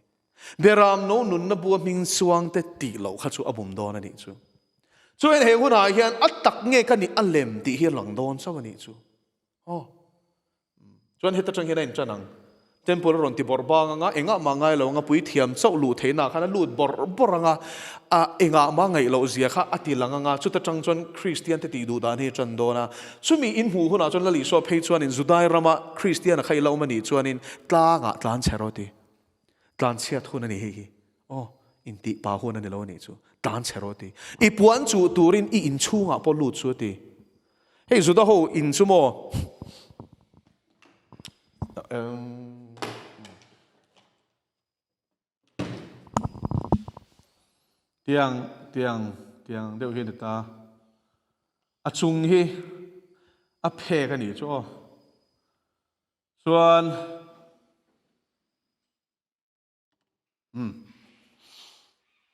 Beram no nunna bua hming chuang te tih loh kha chu a bum dawn a nih chu. Chuan he hunah hian a tak nge ka nih a lem tih hi a lang dawn chauh a nih chu. Aw. Chuan heta tang hian a intan ang. Temple a rawn ti bawrh bang anga, engah mah ngai lo anga puithiam chauh luh theihna khan a lut bawrh bawrh anga, a engah mah ngaih loh zia kha a ti lang anga, chuta tang chuan Kristian te tih duh dan hi a tan dawn a. Chumi in hmuh hunah chuan Lal Isua phei chuanin Judai rama Kristian a kha i la awm a nih chuanin tlangah tlan chhe rawh ti. Tlan chhiat hun a ni hei hi. Aw, intih pa hun a ni lo a nih chu. Tlan chhe rawh ti. I puan chuh turin i inchhungah pawh lut chu a ti. Hei Juda ho in chu maw? Tiang, tiang, tiang deuh hi a ni ta. A chung hi a phek a nih chu aw. Chuan umm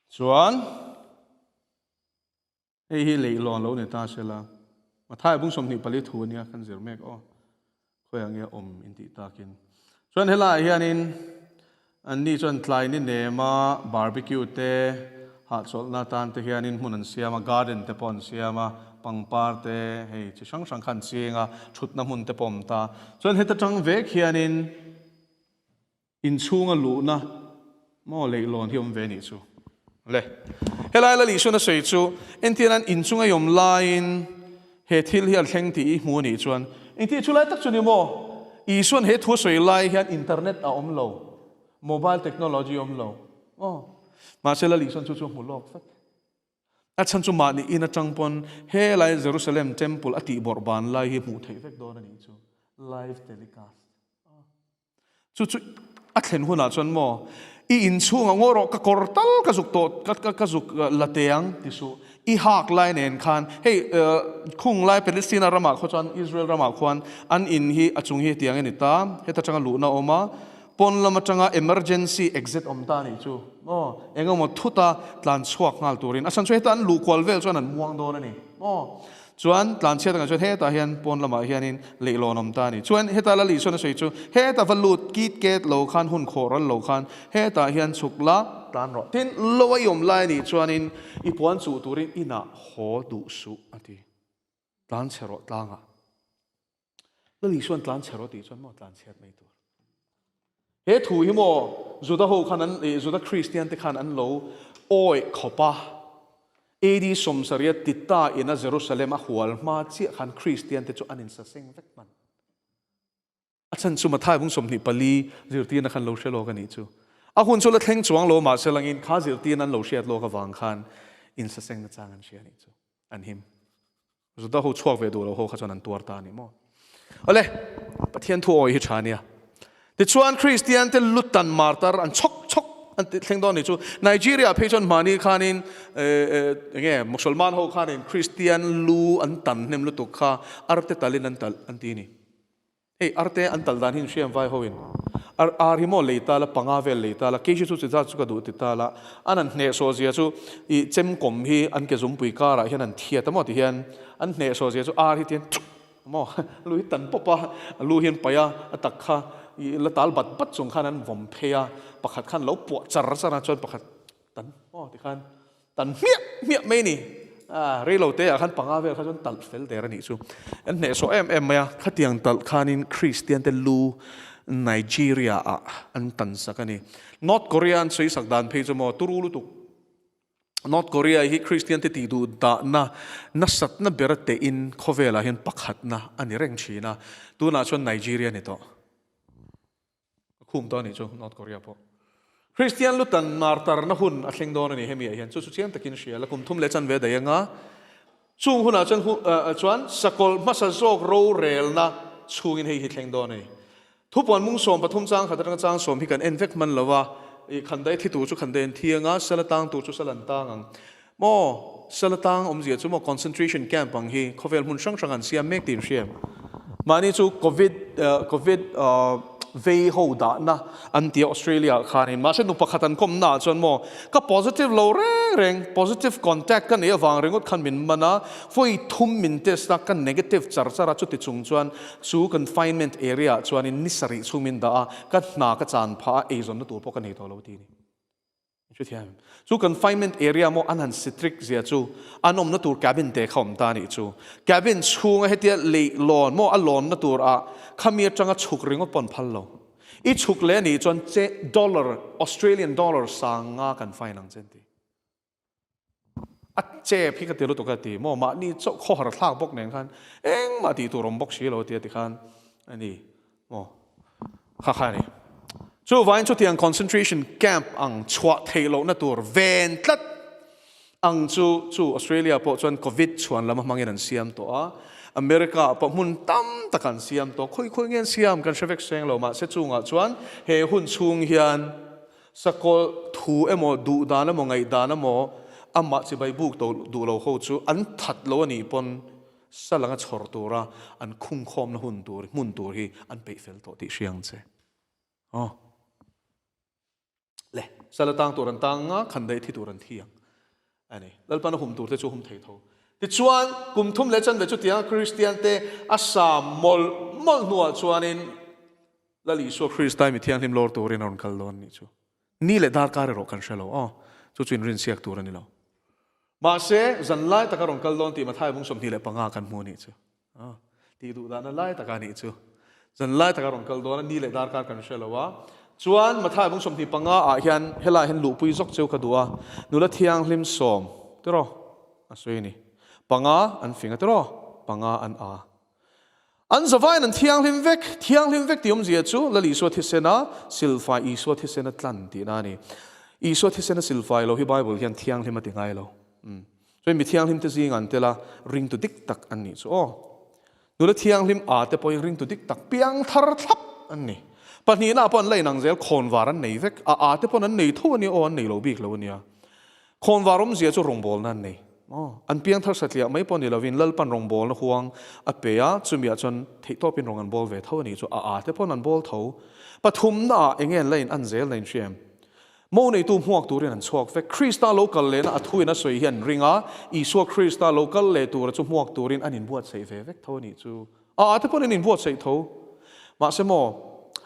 chuan Hei hi leihlawn lo ni ta sela, Mathai bung 24 thu ania kan zir mek aw, khawiah nge awm in tih takin. Chuan helaiah hianin anni chuan tlai ni nema barbecue te, hahchawlhna atan te hianin hmun an siam a, garden te pawh an siam a, pangpar te hei chi hrang hrang kha an ching a, thutna hmun te pawh a awm ta. Chuan heta tang vek hianin Inchhunga luhna maw leihlawn hi awm ve nih chu le. Helai Lal Isuan a sawi chu entir nan inchunga i awm laiin he thil hi a thleng tih i hmu anih chuan engti chu lai tak chu ni maw? Isuan he thu a sawi lai hian internet a awm lo, mobile technology a awm lo aw. Mahse Lal Isuan chu chu a hmu lawk vek. A chhan chu mahni in atang pawn helai Jerusalem temple a tih bawrh ban lai hi hmuh theih vek dawn anih chu. Live telecast. Chu chu a thlen hunah chuan maw, I inchhungah ngaw rawh, ka kawr tal ka zuk tawh, ka ka ka zuk la teh ang ti suh. I hak lai nen khan, hei khung lai Palestina ramah khaw chuan, Israel ramah khuan an in hi a chung hi hetiang a ni ta, heta tanga luhna a awm a, pawn lam atanga emergency exit awm ta a nih chu maw, eng emaw thuta tlan chhuak nghal turin, a chhan chu heta an luh kual vel chuan an muang dawn a ni maw. Chuan tlanchhiat angah chuan hetah hian pawn lamah hianin leihlawn awm ta a ni. Chuan heta Lal Isuan a sawi chu heta va lut kit ket lo khan hun khawh ral lo khan hetah hian chhuk la tlan rawh. Tin, lo a i awm lai anih chuanin i puan chuh turin inah haw duh suh a ti. Tlanchhe rawh tlangah. Lal Isuan tlanchhe rawh tih chuan maw tlanchhiat mai tur. He thu hi maw Juda ho khan an Juda Kristian te khan an lo awih khawp a. AD 70 Tita ina Jerusalem a hual hma chiah khan Kristian te chu an insaseng vek hman. A chhan chu Mathai bung 24 zirtirna khan lo hre lawk a nih chu. A hun chu la thleng chuang lo mahse langin kha zirtirna an lo hriat lawk avang khan insaseng nachang an hria a nih chu. An him. Juda ho chhuak ve duh lo ho kha chuan an tuar ta a ni maw? Awle, Pathian thu awi hi tha nia. Tichuan Kristian te lutan martar an chhawk chhawk an ti thleng dawn ni chu. Nigeria phei chuan hmani khanin enge Musalman ho khanin Kristian lu an tan hnem lutuk kha arte talin an talh an ti ni. Hei arte an tal dan hi in hriam vai ho in ar ar hi maw lei ta la panga vel lei ta la kei hi chu chi zat chu ka duh ti ta la an an hnehsawh zia chu i chemkawm hi an ke zungpui karah hian an thiat a maw ti hian an hnehsawh zia chu ar hi tian thuk maw lu hi tan pawp a a lu hi an paih a a tak kha i la tal bat bat chung khan an vawm phei a pakhat khan lo puah char char a chuan pakhat Tan maw ti khan tan hmiah hmiah mai ni. A reilo te ah khan panga vel kha chuan talh fel der a nih chu. An hnehsawh em em mai a, khatiang talh khanin Kristian te lu Nigeria ah an tan sak a ni. North Korea an sawi sak dan phei chu maw turu lutuk. North Korea hi Kristian te tih duh dahna nasatna ber tein khawvelah hian pakhatna a ni reng thin a, tunah chuan Nigeria a ni tawh. A khum tawh a nih chu North Korea pawh. Kristian lutan martarna hun a thleng dawn a ni hemi ah hian chu chu chiang takin hria la kum thum leh chanve daih anga. Chung hunah chuan chuan sakawlh hmasa zawk rorelna chhungin hei hi thleng dawn a ni. Thupuan mung 13 chang khat atanga chang sawm hi kan en vek hman lo a, i khandai thi tur chu khandai an thi ang a, sala tang tur chu sal an tang ang. Maw, sala tang awmzia chu maw concentration camp ang hi khawvel hmun hrang hrang an siam mek tih in hria em? Mahni chu covid covid vei ho dahna an ti a Australia ah khanin mahse nu pakhat an kawmna ah chuan maw ka positive lo reng reng positive contact ka neih avang ringawt khan min man a, vawi thum min test a ka negative char char a chuti chung chuan chu confinement area ah chuanin ni sarih chhung min dah a, ka hna ka chan phah a eizawnna tur pawh ka nei tawh lo ti a ni. Hrethiam. Chu confinement area maw an han strict zia chu an awmna tur cabin te kha awm ta anih chu. Cabin chhunga hetia lei lawn maw a lawnna tur ah khami atanga chhuk ringawt pawh an phal lo. I chhuk leh anih chuan che dollar, Australian dollar sanga kan fine ang che an ti. A chep hi ka ti lutuk a ti maw mahni chauh khawhar thlak bawk nen khan engmah tih tur awm bawk si lo tia tikhan a ni maw kha kha a ni. Chuvangin chutiang concentration camp ang chhuah theih lohna tur ven tlat ang chu chu Australia pawh chuan covid chhuan lam a hmangin an siam tawh a, America ah pawh hmun tam tak an siam tawh khawi khawi nge an siam kan hre vek seng lo mahse chungah chuan he hun chhung hian Sakawlh thu emaw, duh dan emaw, ngaih dan emaw, amah chibai buk to duh lo ho chu an that lo a nih pawn sal anga chhawr tura an khungkhawmna hun tur, hmun tur hi an peih fel tawh tih hria ang che. Aw. Le, sal a tang tur an tang nga, khan daih thi tur an thi ang. A ni. Lalpan a hum tur te chu hum thei tho. Tichuan, kum thum leh chanve chutianga Kristian te a sam mawlh mawlh hnuah chuanin Lal Isua Krista mi thianghlim lawr turin a rawn kal dawn anih chu. Ni leh darkar erawh kan hre lo aw. Chu chu inrinsiak tur a ni lo. Mahse, zan lai taka rawn kal dawn tih Matthai bung 25 kan hmu anih chu. Aw, tih duh dahna lai taka anih chu. Zan lai taka rawn kal dawn a, ni leh darkar kan hre lo a. Chuan Matthai bung 25 ah hian helaiah hian luhpui zawk cheu ka duh a, nula thianghlim sawm tiraw a sawi a ni. Panga an fing a tiraw, panga an a. An zavaiin an thianghlim vek, thianghlim vek tih awmzia chu Lal Isua thisena silfai, Isua thisena tlan tihna a ni. Isua thisena silfai lo hi Bible hian thianghlim a ti ngai lo. Chuan mi thianghlim te zingah an tel a, ringtu dik tak an nih chu aw. Nula thianghlim a te pawhin ringtu dik tak piang thar thlap an ni. Pahnihna pawh an la inang zel, khawnvar an nei vek, a a te pawn an nei tho a nia aw, an nei lo bik lo a nia. Khawnvar awmzia chu rawngbawlna an nei. Aw, an piang thar satliah mai pawh ni lovin Lalpan rawngbawlna huang a pe a, chumiah chuan theihtawpin rawng an bawl ve tho a nih chu, a a te pawn an bawl tho. Pathumnaah enge an la in an zel na in hria em? Mo neitu hmuak turin an chhuak vek. Krista lo kal lehna a thuin a sawi hi an ring a, Isua Krista lo kal leh tura chu hmuak turin an inbuatsaih ve vek tho a nih chu. A ate pawn an inbuatsaih tho. Mahse maw,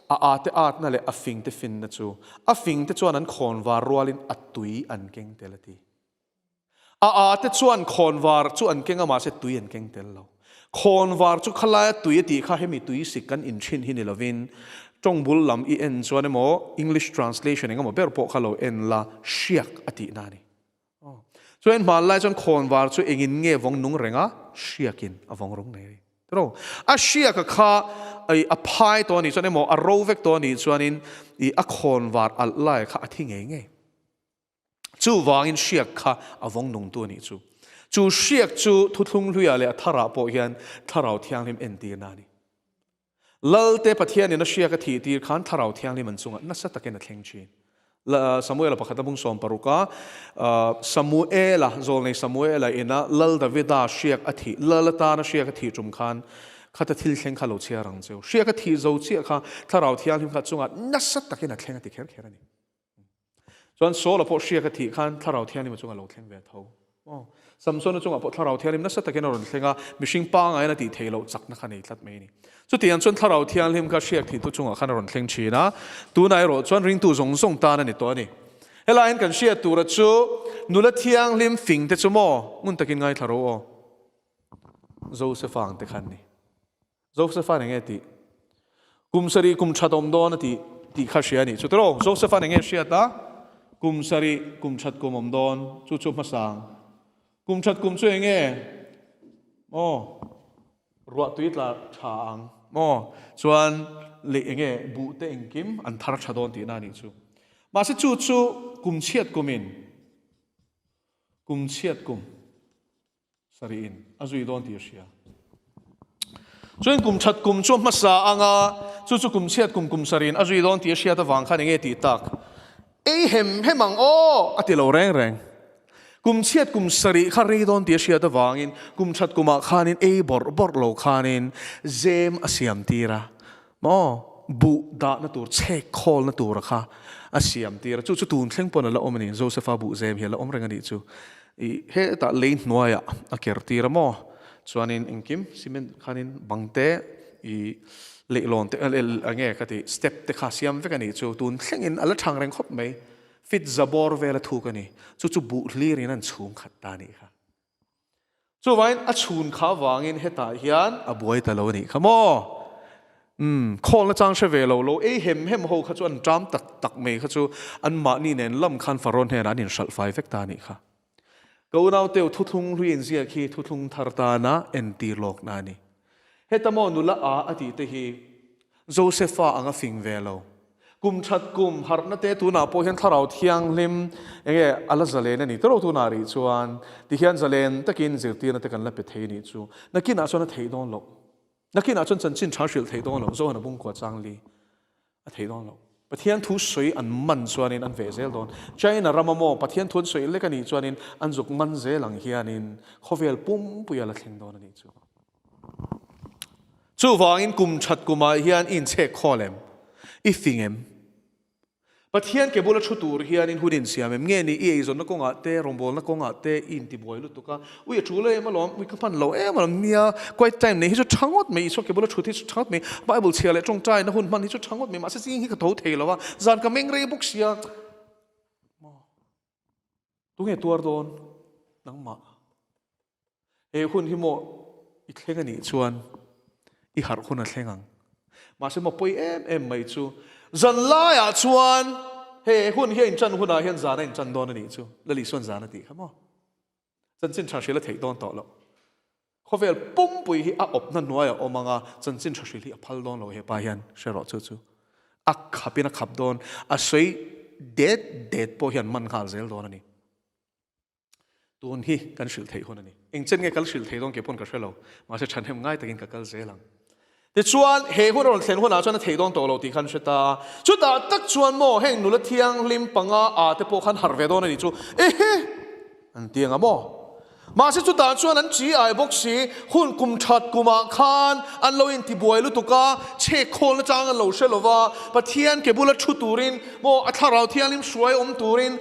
a ate atna leh a fingte finna chu, a fingte chuan an khawnvar rualin a tui an keng tel a ti. A ate chuan khawnvar chu an keng a mahse tui an keng tel lo. Khawnvar chu khalaia tui a tih kha hemi tui sik kan inthin hi ni lovin tawng bul lam i en chuan emaw English translation engemaw ber pawh kha lo en la hriak a tihna a ni. Chuan hmanlai chuan khawnvar chu engin nge vawng nung reng a hriakin a vawng rung nei a ni. Tiraw? A hriaka kha a phai tawh a nih chuan emaw a ro vek tawh a nih chuanin a khawnvar alh lai kha a thi ngei ngei. Chuvangin hriak kha a vawng nungtu a nih chu. Chu hriak chu thuthlung hluiah leh a tharah pawh hian Thlarau Thianghlim entirna a ni. Lalte Pathianin a hriak a thih tir khan Thlarau Thianghlim an chungah nasa takin a thleng thin. Samuela pakhat a bung 16 a, Samuela, zawlnei Samuela ina Lal Davida hriak a thih, Lal atana hriak a thih tum khan khata thil thleng kha lo chhiar ang cheu. Hriak a thih zo chiah kha Thlarau Thianghlim kha chungah nasa takin a thleng a ti kher kher a ni. Chuan Saul-a pawh hriak a thih khan Thlarau Thianghlim a chungah lo thleng ve tho. Aw, Samson-a chungah pawh Thlarau Thianghlim nasa takin a rawn thleng a, mihring pangaiin a tih theih loh chakna kha nei tlat mai a ni. Chutiang chuan Thlarau Thianghlim kha hriak thihtu chungah khan a rawn thleng thin a, tunah erawh chuan ringtu zawng zawng tan a ni tawh a ni. Helaiin kan hriat tura chu nula thianghlim fing te chu maw ngun takin ngaithla ro aw. Josefa ang te khan ni. Joseph-a'n enge tih? Kum sarih kum that awm dawn a tih tih kha hria a nih chu tiraw? Joseph-a'n enge hriat a? Kum sarih kum that kum awm dawn chu chu hmasang. Kum that kum chu enge? Maw? Ruah tui tla tha ang maw? Chuan leh enge buh te engkim an thar tha dawn tihna a nih chu. Mahse chu chu kum chhiat kumin kum chhiat kum. Sarihin a zui dawn tih a hria. Chuan kum that kum chu a hmasa anga chu chu kum chhiat kum kum sarihin a zui dawn tih a hriat avang khan enge tih tak? Ei hem hem ang aw! a ti lo reng reng. Kum chhiat kum sarih kha rei dawn tih a hriat avangin kum that kumah khanin ei bawrh bawrh lo khanin zem a siam tir a. Maw? Buh dahna tur, chhek khawlna tura kha a siam tir a, chu chu tun thleng pawn a la awm a ni, Josepha buh zem hi a la awm reng a nih chu. Ih hetah lei hnuaiah a ker tir a maw? Chuanin engkim cement khanin bang te ih leihlawn te eng nge ka tih step te kha siam vek a nih chu, tun thlengin a la thang reng khawp mai, fit za bawr vel a thuk a ni, chu chu buh hlirin an chhung khat ta a nih kha. Chuvain a chhun kha vangin hetah hian a buai ta lo a nih kha maw? Umm, khawlna chang hre ve lo lo ei hem hem ho kha chu an ṭam tak tak mai kha chu anmahni nen lam khan Farawn hnenah an inhralh fai vek ta a nih kha. Ka unauteu thuthlung hlui inziak hi thuthlung thar tana entir lawkna a ni. Heta maw nula a a tih te hi Josepha ang a fing ve lo. Kum that kum harhna te tunah pawh hian thlarau thianghlim enge a la zalen a ni tawrh tunah rih chuan tihian zalen takin zirtirna te kan la pe thei nih chu. Nakinah chuan a theih dawn loh. Nakinah chuan chanchin tha hrilh theih dawn loh. Zohan a bungkua chang li a theih dawn loh. Pathian thu sawi an man chuanin an veh zel dawn. China rama maw Pathian thu an sawi lek a nih chuanin an zuk man zel ang hianin khawvel pumpui a la thleng dawn a nih chu. Chuvangin kum that kumah hian i inchhek khawl em? I fing em? Pathian ke bula thu tur hianin hun insiam em? Nge ni i eizawnna kawngah te, rawngbawlna kawngah te i intibuai lutuk a, ui a tul em alawm, ui ka hman lo em alawm, nia quiet time nei hi chu tha ngawt mai, Isua ke bula thut hi chu tha ngawt mai, Bible chhia leh tawngtaina hun hman hi chu tha ngawt mai, mahse zing hi ka tho thei lo a, zan ka meng rei bawk sia. Maw? Tunge tuar dawn? Nangmah. He hun hi maw i thleng a nih chuan i harh hun a thleng ang. Mahse maw pawi em em mai chu zan laiah chuan he hun hi a inṭan hunah hian zan a inṭan dawn a nih chu. Lali chuan zan a tih kha maw. Chanchin ṭha hrilh a theih dawn tawh loh. Khawvel pumpui hi a awpna hnuaiah awm ang a, chanchin ṭha hrilh hi a phal dawn lo he pa hian hre rawh chu chu. A khapin a khap dawn, a sawi det det pawh hian man nghal zel dawn a ni. Tun hi kan hrilh theih hun a ni. Eng chen nge kal hrilh thei dawn kei pawn ka hre lo, mahse ṭhahnem ngai takin ka kal zel ang. Tichuan, he hun a rawn thlen hunah chuan a thei dawn tawh lo tih khan hre ta a. Chutah tak chuan maw heng nula thianghlim panga a te pawh khan harh ve dawn a nih chu, ehe! An ti anga maw? Mahse chutah chuan an chi ai bawk si, hun kum that kumah khan an lo intibuai lutuk a, chhek khawl nachang an lo hre lo va, Pathian ke bula thu turin maw a thlarau thianghlim hruai awm turin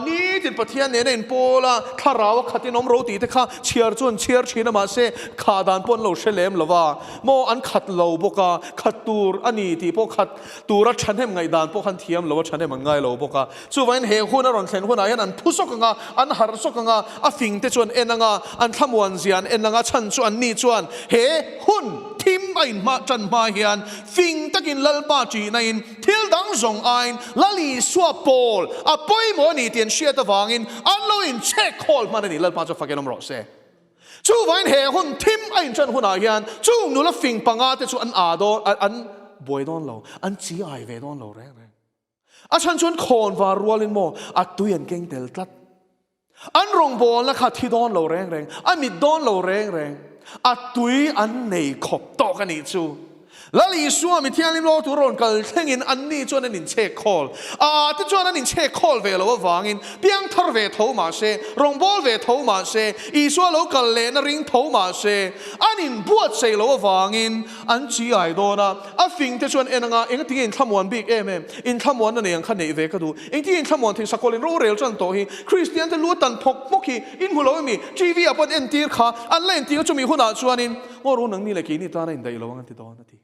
nitin Pathian nena inpawl a, thlarau a khatin awm ro tih te kha chhiar chu an chhiar thin a, mahse khah dan pawh an lo hre lem lo va, maw an khat lo bawk a, khat tur a ni tih pawh khat tura thahnem ngaihdan pawh khan thiam lo a, thahnem an ngai lo bawk a. Chuvangin he hun a rawn thlen hunah hian an phu zawk ang a, an harh zawk ang a, a fing te chu an en ang a, an thlamuan zia an en ang a, chhan chu anni chuan he hun thim a inhma tan hma hian fing takin Lalpa ṭihnain thil dang zawng aiin Lal Isua pawl a pawimawh a ni tih an hriat avangin an lo inchhek khawl hman a ni. Lalpa chu fakin awm rawh se. Chuvangin he hun thim a inṭan hunah hian chung nula fing panga te chu an aa dawn, an buai dawn lo, an chi ai ve dawn lo reng reng. A chhan chuan khawn var rualin maw a tui an keng tel tlat. An rawngbawlna kha thi dawn lo reng reng, a mit dawn lo reng reng, a tui an nei khawp tawk a nih chu. Lal Isua mi thianghlim lo tur rawn kal thlengin anni chuan an inchhek khawl. A a te chuan an inchhek khawl ve lo avangin piangthar ve tho mah se, rawngbâwl ve tho mah se, Isua lo kal lehna ring tho mah se, an inbuatsaih lo avangin an chi ai dawn a. A fing te chuan en anga, engtinge in thlamuan bik em em? In thlamuanna nei ang kha neih ve ka duh. Engtinge in thlamuan thei? Sakawlh in rorel tan tawh hi. Kristian te lu tan phawk hmawk hi in hmu lo emi? TV ah pawh an entir kha. An la entir a chumi hunah chuanin maw ro nangni leh keini tana indaih lo ang an ti dawn a ti.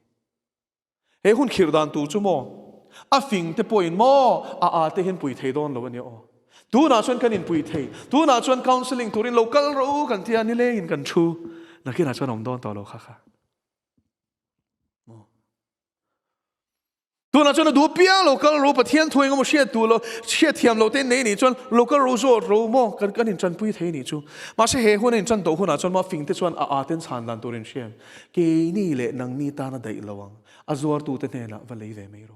He hun khirh dan tur chu maw a fing te pawhin maw a aa te hian pui thei dawn lo a nia aw. Tunah chuan kan inpui thei. Tunah chuan counselling turin lo kal rawh u kan tia nilengin kan thu. Nakinah chuan awm dawn tawh lo kha kha. Tunah chuan a duh piang lo kal ro Pathian thu engemaw hriat duh lo hriat thiam lo te nei nih chuan lo kal ro zawt ro maw kan kan intanpui thei nih chu. Mahse he hun a intan tawh hunah chuan maw fing te chuan a aa ten chhan dan tur in hriam. Keini leh nangni tan a daih lo ang. A zuartute hnenah va lei ve mai ro.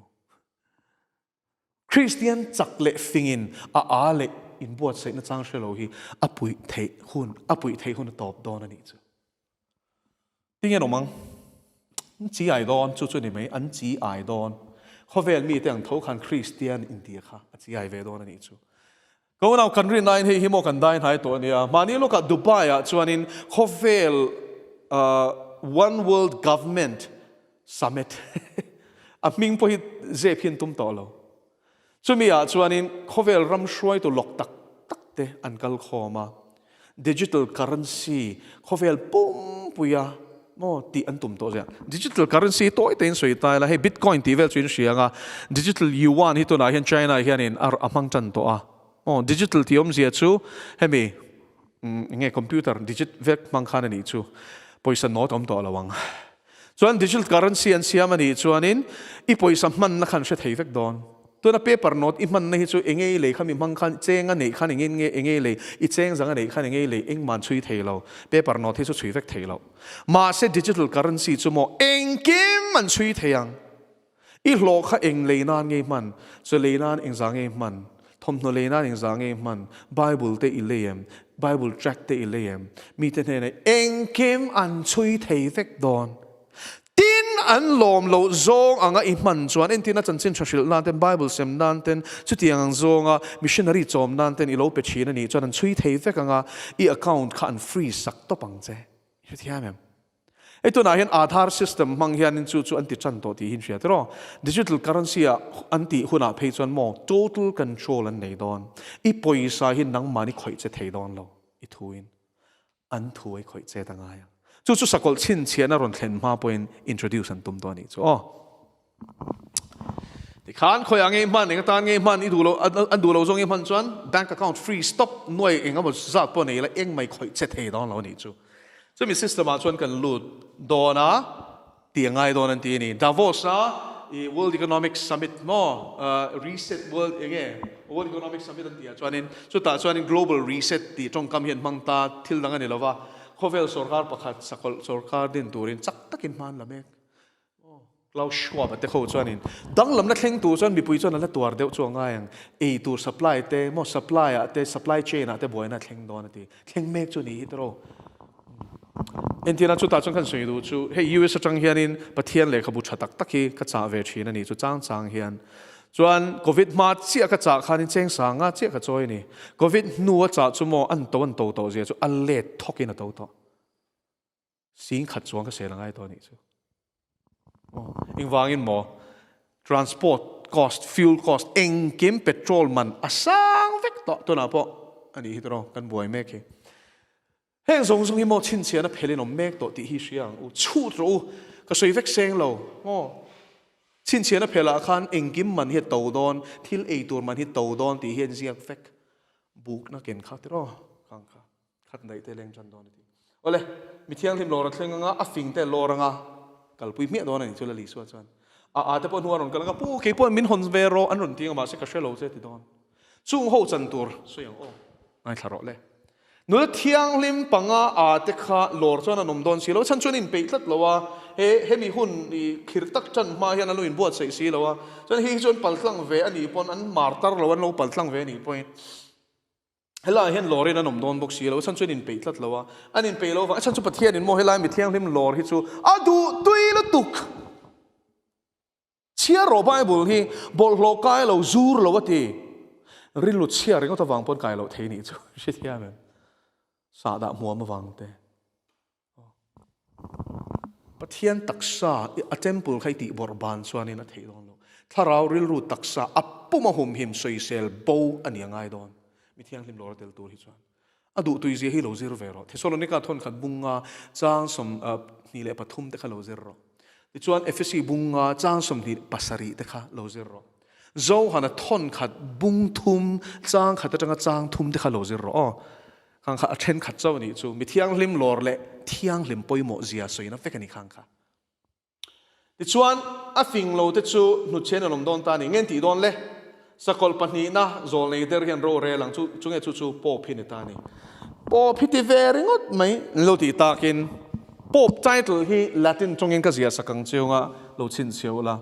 Kristian chak leh fingin a aa leh. inbuatsaih nachang hre lo hi a puih theih hun, a puih theih hun a tawp dawn a nih chu. Tinge an awm ang? An chi ai dawn, chu chu ni mai, an chi ai dawn. Khawvel mite ang tho khan Kristian intia kha a chi ai ve dawn a nih chu. Ka unau kan rinaiin hei hi maw kan dai hnai tawh a nia. Mahni lawkah Dubai ah chuanin khawvel One World Government Summit a hming pawh hi zep hi an tum tawh lo. Chumi ah chuanin khawvel ram hruaitu lawk tak tak te an kal khawm a. Digital currency khawvel pumpuia maw tih an tum tawh zia. Digital currency tawi tein sawi ta ila hei bitcoin tih vel chu in hria anga digital yuan hi tunah hian China hianin a a hmang tan tawh a. Aw digital tih awmzia chu hemi enge computer digit vek hmang khan a nih chu pawisa note awm tawh lo ang. Chuan digital currency an siam a nih chuanin i pawisa hmanna khan hre thei vek dawn. Tuna paper note i hmanna hi chu enge i lei kha mi hmang khan cheng a neih khan engin nge enge i lei, i cheng zang a neih khan enge i lei engmah an chhui thei lo. Paper note hi chu chhui vek thei lo. Mahse digital currency chu maw engkim an chhui thei ang. I hlawh kha eng lei nan nge i hman, chaw lei nan engzah nge i hman, thawmhnaw lei nan engzah nge i hman, Bible te i lei em, Bible tract te i lei em, mite hnenah engkim an chhui thei vek dawn. Tin, an lawm loh zawng anga i hman chuan entirna chanchin tha hrilh nan ten, Bible sem nan ten, chutiang ang zawnga missionary chawm nan ten i lo pe thin a nih chuan an chhui thei vek anga i account kha an freeze sak tawp ang che. I hrethiam em? Hei tunah hian Aadhaar system hmang hianin chu chu an ti tan tawh tih hi in hria tiraw? Digital currency ah an tih hunah phei chuan maw total control an nei dawn. I pawisa hi nangmahni khawih che thei dawn lo i thuin. An thu ei khawih chet a ngai ang. Chu chu sakawlh chhinchhiahna rawn thlen hma pawhin introduce an tum dawn a nih chu aw. Tikhan khawiah ngei hman, eng atan ngei hman, i duh lo, an duh lo zawng i hman chuan bank account free stop nuai eng emaw zat pawh nei la eng mai khawih che thei dawn lo a nih chu. Chumi system ah chuan kan lut dawn a. Tih a ngai dawn an ti a ni. Davos a i World Economic Summit maw Reset World eng nge World Economic Summit an tih ah chuanin chutah chuanin Global Reset tih tawngkam hi an hmang ta thil dang a ni lova, khawvel sorkar pakhat sakawlh sorkar din turin chak takin hma an la mek. Klaus Schwab a te ho chuanin danglamna thleng tur chuan mipui chuan an la tuar deuh chu a ngai ang, ei tur supply te maw supply ah te supply chain ah te buaina a thleng dawn a ti. Thleng mek chu ni hi tiraw. Entirna chutah chuan kan sawi duh chu hei US atang hianin Pathian lehkhabu tha tak tak hi ka chah ve thin a ni chu chang chang hian. Chuan Covid hma chiah ka chah khanin cheng sanga chiah ka chawi a ni. Covid hnu a chah chu maw an to an to tawh zia chu a let thawkin a to tawh. Sing khat chuang ka sel a ngai tawh a nih chu. Engvangin maw? Transport cost, fuel cost, engkim petrol man a sang vek tawh tunah pawh a nih hi tawh kan buai mek hi. Heng zawng zawng hi maw chhinchhiahna phelin awm mek tawh tih hi hria ang u. Chhut rawh u, ka sawi vek seng lo maw? Chhinchhiahna phelah khan engkim man hi a to dawn, thil ei tur man hi to dawn tih hi an ziak vek. Bukna ken kha tiraw khang kha. Khat daih te leng tan dawn a ti. Awle, mi thianghlim lawr a thleng anga, a fing te lawr anga kalpui hmiah dawn a ni chu Lal Isua chuan. A a te pawh hnuah a rawn kal anga, Pu, kei pawh min hawn ve rawh an rawn ti anga mahse ka hre lo che ti dawn. Chung ho chan tur sawi ang aw, ngaithla rawh le. Nula thianghlim panga a te kha lawr chuan an awm dawn si lo, chhan chuan inpeih tlat lo a, he hemi hun i khir tak tan hma hian an lo inbuatsaih si lo a, chuan hei hi chu an paltlang ve a nih pawn an martar lo an lo paltlang ve a nih pawhin. Helaiah hian lawrin an awm dawn bawk si lo, a chhan chu an inpeih tlat lo a, an inpeih lo vang, a chhan chu Pathianin maw helai mi thianghlim lawr hi chu a duh tui lutuk. Chhiar rawh Bible hi bawlhhlawh kai lo, zur lo a ti. Rilru chhiar ringawt avang pawn kai loh thei nih chu hrethiam em? Sahdah hmuam avang te. Pathian taksa a temple kha i tih bawrh ban chuanin a theih dawn lo. Thlarau rilru taksa a pum a humhim sawisel bo a ni a ngai dawn. Mi thianghlim lawr a tel tur hi chuan a duh tui zia hi lo zir ve rawh. Thesalonika thawnkhat bunga chang 23 te kha lo zir rawh. Tichuan Efesi bunga chang 27 te kha lo zir rawh. Johana thawnkhat bung thum chang khat atanga chang thum te kha lo zir rawh aw. Khang kha a thenkhat chauh a nih chu. Mi thianghlim lawr leh thianghlim pawimawh zia sawina vek a ni khang kha. Tichuan, a fing lo te chu hnutchhian an awm dawn ta a ni. Nge an tih dawn le? Sakawlh pahnihna zawl nei der hian ro rel ang chu, chu nge chu chu Pope hi ni ta a ni. Pope hi ti ve ringawt mai an lo tih takin Pope title hi Latin tawngin ka ziah sak ang chiunga lo chhinchhiah ula.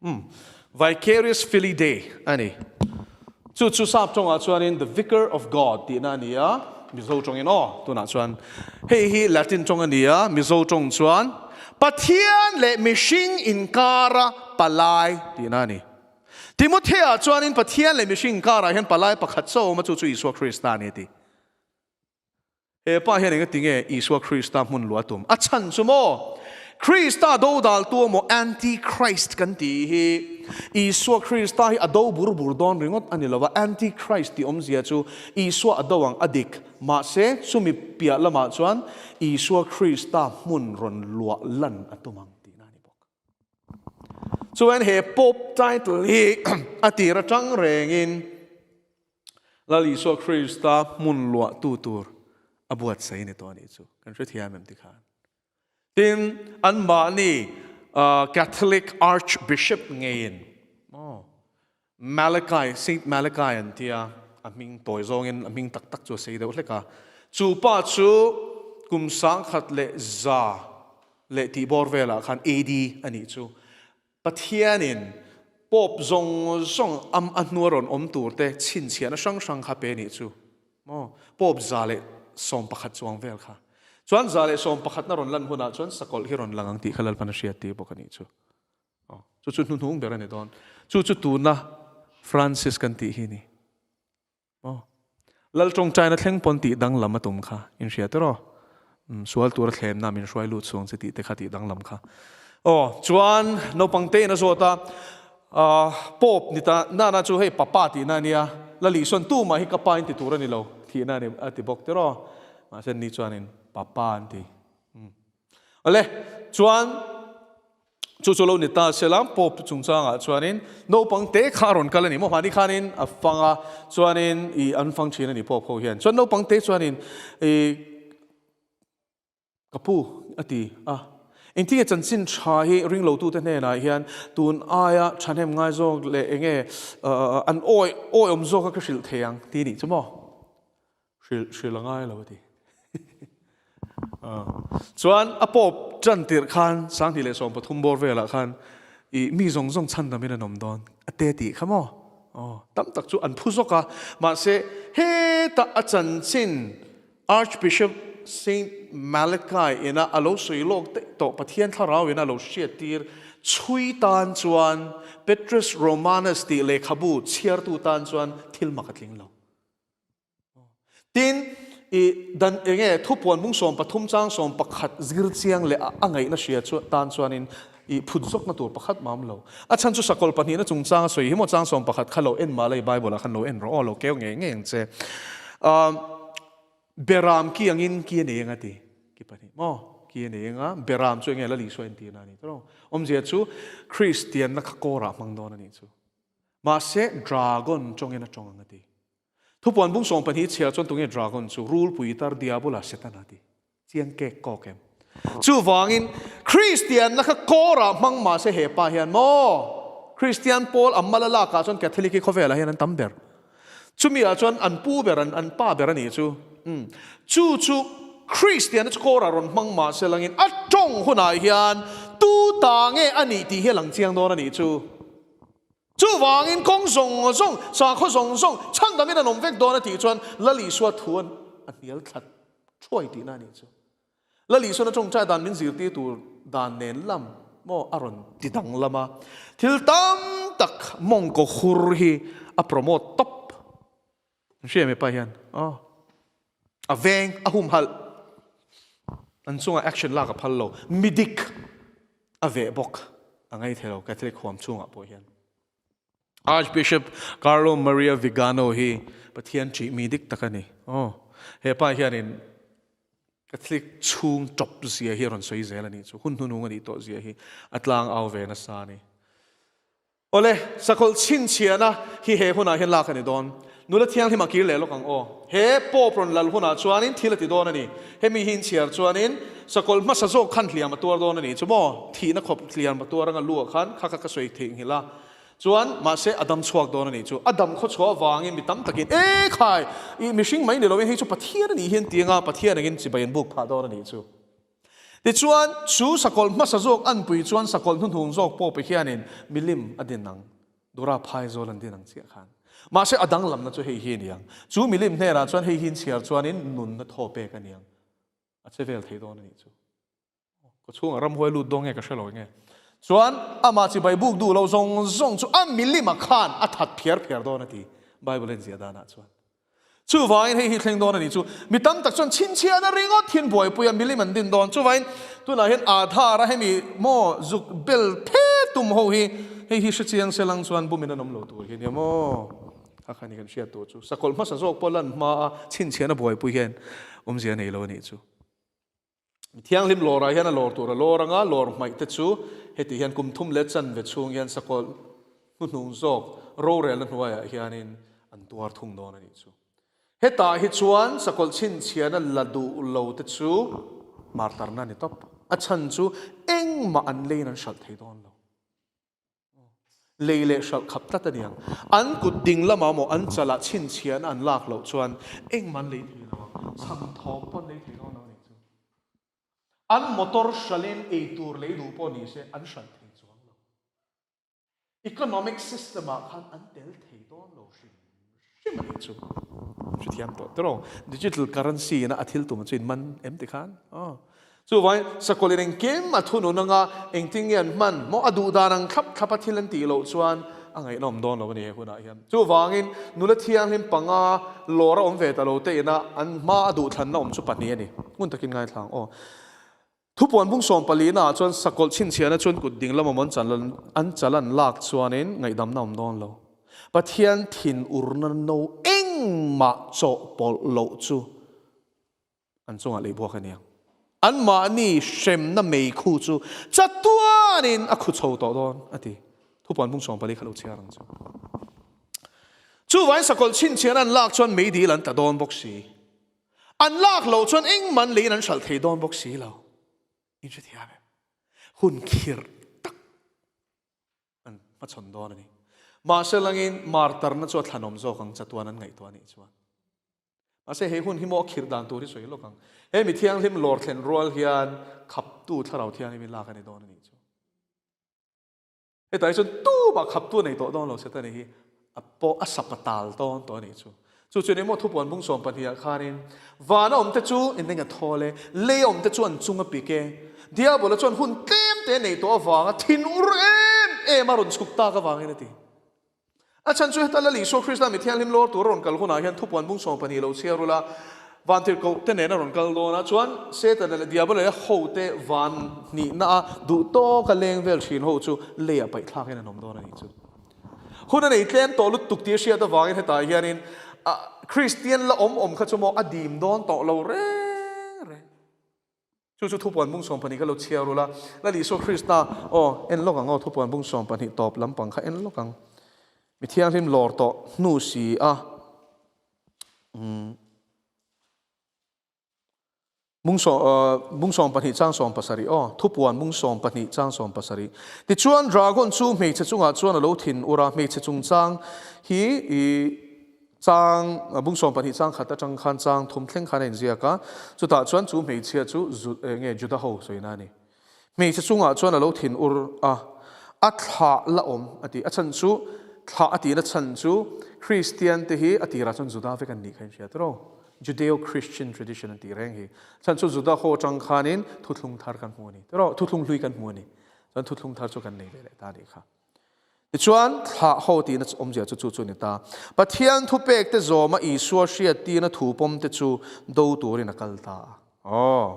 Umm. Vicarius Filii Dei a ni. Chu chu sap tawngah chuanin The Vicar of God tihna a ni a, Mizo tawngin aw tunah chuan hei hi Latin tawng a ni a, Mizo tawng chuan Pathian leh mihring inkara palai tihna a ni. Timothea chuanin Pathian leh mihring inkarah hian palai pakhat chaw a awm a, chu chu Isua Krista a ni a ti. He pa hian engati nge Isua Krista hmun luah a tum? A chhan chu maw? Krista dodaltu emaw Anti-Christ kan tih hi Isua Krista hi a do bur bur dawn ringawt a ni lo va, Anti-Christ tih awmzia chu Isua a do ang a dik, mahse chumi piah lamah chuan Isua Krista hmun rawn luah lan a tum ang tihna a ni bawk. Chuan he Pope title hi a tir atang rengin Lal Isua Krista hmun luahtu tur a buatsaih a ni tawh a nih chu. Kan hrethiam em tikhan. Tin, anmahni Catholic Archbishop ngeiin Malachi, Saint Malachi an tia, a hming tawi zawngin a hming tak tak chu a sei deuh hlek a. Chu pa chu kum 1100 leh tih bawr velah khan AD a nih chu. Pathianin Pope zawng zawng am a hnua rawn awm tur te chhinchhiahna hrang hrang kha pe nih chu maw? Pope 111 chuang vel kha. Chuan 111 na rawn lan hunah chuan sakawlh hi rawn lang ang tih kha Lalpan a hriat tir bawk a nih chu. Aw, chu chu hnuhnung ber a ni dawn. Chu chu tuna Francis kan tih hi ni. Aw. Lal tawngtaina thleng pawn tih danglam a tum kha in hria tawh rawh. Umm sual tura thlemna min hruai lut chhung che tih te kha tih danglam kha. Aw, chuan naupang te in a zawt a, ah Pope ni ta nana chu hei papa tihna a nia, Lal Isuan tumah hi ka pa in ti tur a ni lo thihna a ni a ti bawk tiraw. Mahse ni chuanin papa an ti. Umm. Awle, chuan Chu chu lo ni ta sela, Pope chungchangah chuanin naupang te kha a rawn kal a ni maw? Mahni khanin a fang a, chuanin ih an fang thin a ni Pope ho hian. Chuan naupang te chuanin ih ka pu a ti a, engtinge chanchin tha hi ringlotute hnenah hian tun aia thahnem ngai zawk leh enge an awi awiawm zawka ka hrilh thei ang ti nih chu maw? Hrilh hrilh a ngai lo a ti. Chuan a Pope tan tirh khan 2013 bawr velah khan i mi zawng zawng chhandamin an awm dawn a te tih kha maw? Aw, tam tak chu an phu zawk a, mahse heta a chanchin Archbishop Saint Malachi ina a lo sawi lawk daih tawh Pathian thlarau ina a lo hriattir chhui tan chuan Petrus Romanus tih lehkhabu chhiartu tan chuan thil mak a tling lo. Tin, i dan eng nge thupuan bung 13 chang 11 zir chiang leh a ngaihna hria chu tan chuanin i phut zawkna tur pakhat mah awm lo. A chhan chu sakawlh pahnihna chungchang a sawi hi maw chang 11 kha lo en mah la i Bible ah khan lo en rawh aw, lo keu ngei ngei ang che. Beram ki angin ki a nei ang a ti. Ki pahnih maw? Ki a nei ang a, beram chu eng nge Lal Isua entirna a ni tawh lo. Awmzia chu Kristianna kha kawrah hmang dawn a nih chu. Mahse dragon tawngin a tawng ang a ti. Thupuan bung 12 chhiar chuan tunge dragon chu rulpui tar diabola setana a ti. Chiang kek kawk em? Chuvangin Kristianna kha kawrah hmang mahse he pa hian maw Kristian pawl a mal a lakah chuan Catholic hi khawvelah hian an tam ber. Chumi ah chuan an pu ber an an pa ber a nih chu. Umm. Chu chu Kristianna chu kawrah rawn hmang mahse langin a tawng hunah hian tu ta nge a nih tih hi a lang chiang dawn a nih chu. Chuvangin kawng zawng zawng, sakhaw zawng zawng, chhandamin an awm vek dawn a tih chuan Lal Isua thu an a hnial thlat thuai tihna a nih chu. Lal Isuan a tawngtai dan min zirtir tur dan nen lam maw a rawn ti danglam a, thil tam tak mawngkaw hur hi a promote tawp. An hria mipa hian aw a veng a humhalh an chungah action lak a phal lo midik a veh bawk a ngai thei lo Catholic huam chungah pawh hian Archbishop Carlo Maria Vigano hi Pathian ṭih mi dik tak a ni aw hepa hianin Catholic chhung ṭawp zia hi a rawn sawi zel a nih chu hun hnunung a nih tawh zia hi a tlang au ve nasa a ni. Awle, sakawlh chhinchhiahna hi he hunah hian lak a ni dawn. Nula thianghlim a kir leh lawk ang aw. He Pope rawn lal hunah chuanin thil a ti dawn a ni. Hemi hi inchhiar chuanin sakawlh hmasa zawk khan hliam a tuar dawn a ni chu maw? Thihna khawp hliam a tuar anga lu ah khan kha kha ka sawi theihnghilh a. Chuan, mahse a dam chhuak dawn a ni chu. A dam khaw chhuah avangin mi tam takin, E khai! I mihring mai ni loin hei chu Pathian a nih hi an ti anga Pathian angin chibai an buk phah dawn a ni chu. Tichuan, chu sakawlh hmasa zawk anpui chuan sakawlh hnuhnung zawk pawh pe hianin milim a din ang. Dura phaizawl an din ang chiah khan. Mahse, a danglamna chu hei hi a ni ang. Chu milim hnenah chuan hei hi inchhiar chuanin nunna thaw pek a ni ang. A che vel thei dawn a nih chu. Ka chhungah ramhuai lut dawn nge ka hre lo enge. Chuan amah chibai buk duh lo zawng zawng chu a milima khan a that phiar phiar dawn a ti Bible a inziah danah chuan. Chuvangin hei hi thleng dawn a nih chu. Mi tam tak chuan chhinchhiahna ringawt hian buaipui a milim an din dawn. Chuvangin tunah hian Aadhaar a hemi maw zuk bel phe tum ho hi hei hi hrechiang se lang chuan bumin an awm lo tur hi nia maw. Kha kha ni kan hriat tur chu. Sakawlh hmasa zawk pawh lan hma a chhinchhiahna buaipui hian awmzia a nei lo a nih chu. Mi thianghlim lawrah hian a lawr tur a lawr anga lawr hmaih te chu heti hian kum thum leh chanve chhung hian sakawlh hnuhnung zawk rorelna hnuaiah hianin an tuar thung dawn a nih chu. Hetah hi chuan sakawlh chhinchhiahna la duh lo te chu martarna a ni tawp. A chhan chu engmah an leiin an hralh thei dawn lo. Lei leh hralh khap tlat a niang. An kut ding lamah maw an chalah chhinchhiahna an lak loh chuan engmah an lei thei lo ang. Chham thawm pawh an lei thei dawn lo a nih chu. An motor hralhin ei tur lei duh pawh ni se an hralh thei chuang lo. Economic system ah khan an tel thei dawn lo hrim hrim a nih chu. Hrethiam tawh tiraw? Digital currency ina a thil tum chu in man em ti khan? Aw. Chuvangin sakawlh in engkim a thunun anga engtin nge an hman maw a duh dan ang thlap thlap a thil an tih loh chuan a ngaihnawm dawn lo a ni he hunah hian. Chuvangin nula thianghlim panga lawr a awm ve ta lo te ina an hma a duhthlanna awm chu pahnih a ni. Ngun takin ngaithla ang aw. Thupuan bung sawmpalina ah chuan sakawlh chhinchhiahna chuan kut ding lam awm an chal an lak chuanin ngaihdamna awm dawn lo. Pathian thin urna no engmah chawhpawlh loh chu an chungah lei buak a ni ang. Anmahni hremna meikhu chu chatuanin a khu chho tawh dawn a ti. Thupuan bung 14 kha lo chhiar ang chu. Chuvangin sakawlh chhinchhiahna an lak chuan meidil an tla dawn bawk si. An lak loh chuan engmah an leiin an hralh thei dawn bawk si lo. In hrethiam em? Hun khirh tak an hmachhawn dawn a ni. Mahse langin martarna chu a thlanawm zawk ang chatuan an ngaihtuah anih chuan. Mahse he hun hi maw a khirh dan tur hi sawi lawk ang. He mi thianghlim lawr thlen rual hian khaptu thlarau thianghlim hi lak a ni dawn anih chu. Hetah hi chuan tumah khaptu a nei tawh dawn lo Setana hi a pawh a sap a tal dawn tawh a nih chu. Chu chuan engmaw thupuan bung 12 ah khanin van a awmte chu in eng a thawl e, lei a awmte chu an chung a pik e. Diabola chuan hun tlem te a nei tawh avanga thinur em em a rawn chhuk tak avangin a ti. A chhan chu heta Lal Isua Krista mi thianghlim lawr tur a rawn kal hunah hian thupuan bung 12 lo chhiar ula, vantirhkoh te nen a rawn kal dawn a, chuan Setana leh Diabola leh hote van hnihna a duh tawka leng vel thin ho chu leiah paih thlakin an awm dawn a nih chu. Hun a nei tlem tawh lutuk tih a hriat avangin hetah hianin Kristian la awm awm kha chu maw a dim dawn tawh lo reng reng. Chu chu thupuan bung 12 kha lo chhiar ula, Lal Isua Krista, aw, en lawk ang aw, thupuan bung 12 tawp lampang kha en lawk ang. Mi thianghlim lawr tawh hnu si a, umm, bung sawm, bung 12 chang 17, aw, thupuan bung 12 chang 17. Tichuan dragon chu hmeichhe chungah chuan a lo thin ur a, hmeichhe chungchang hi i, Chang, bung 12 chang khat atang khan chang thum thleng khan a inziak a, chutah chuan chu hmeichhia chu Zu, nge Juda ho sawina a ni. Hmeichhe chungah chuan a lo thin ur a, a thlah la awm a ti. A chhan chu, thlah a tihna chhan chu Kristian te hi a tirah chuan Juda vek an nih kha inhria tiraw? Judeo-Christian tradition an tih reng hi. Chhan chu Juda ho atang khanin thuthlung thar kan hmu a ni tiraw? Thuthlung hlui kan hmu a ni. Chuan thuthlung thar chu kan nei ve leh ta a nih kha. Tichuan, thlah ho tihna awmzia chu chu chu a ni ta. Pathian thupekte zawma Isua hriattirna thu pawmte chu do turin a kal ta a. Aw.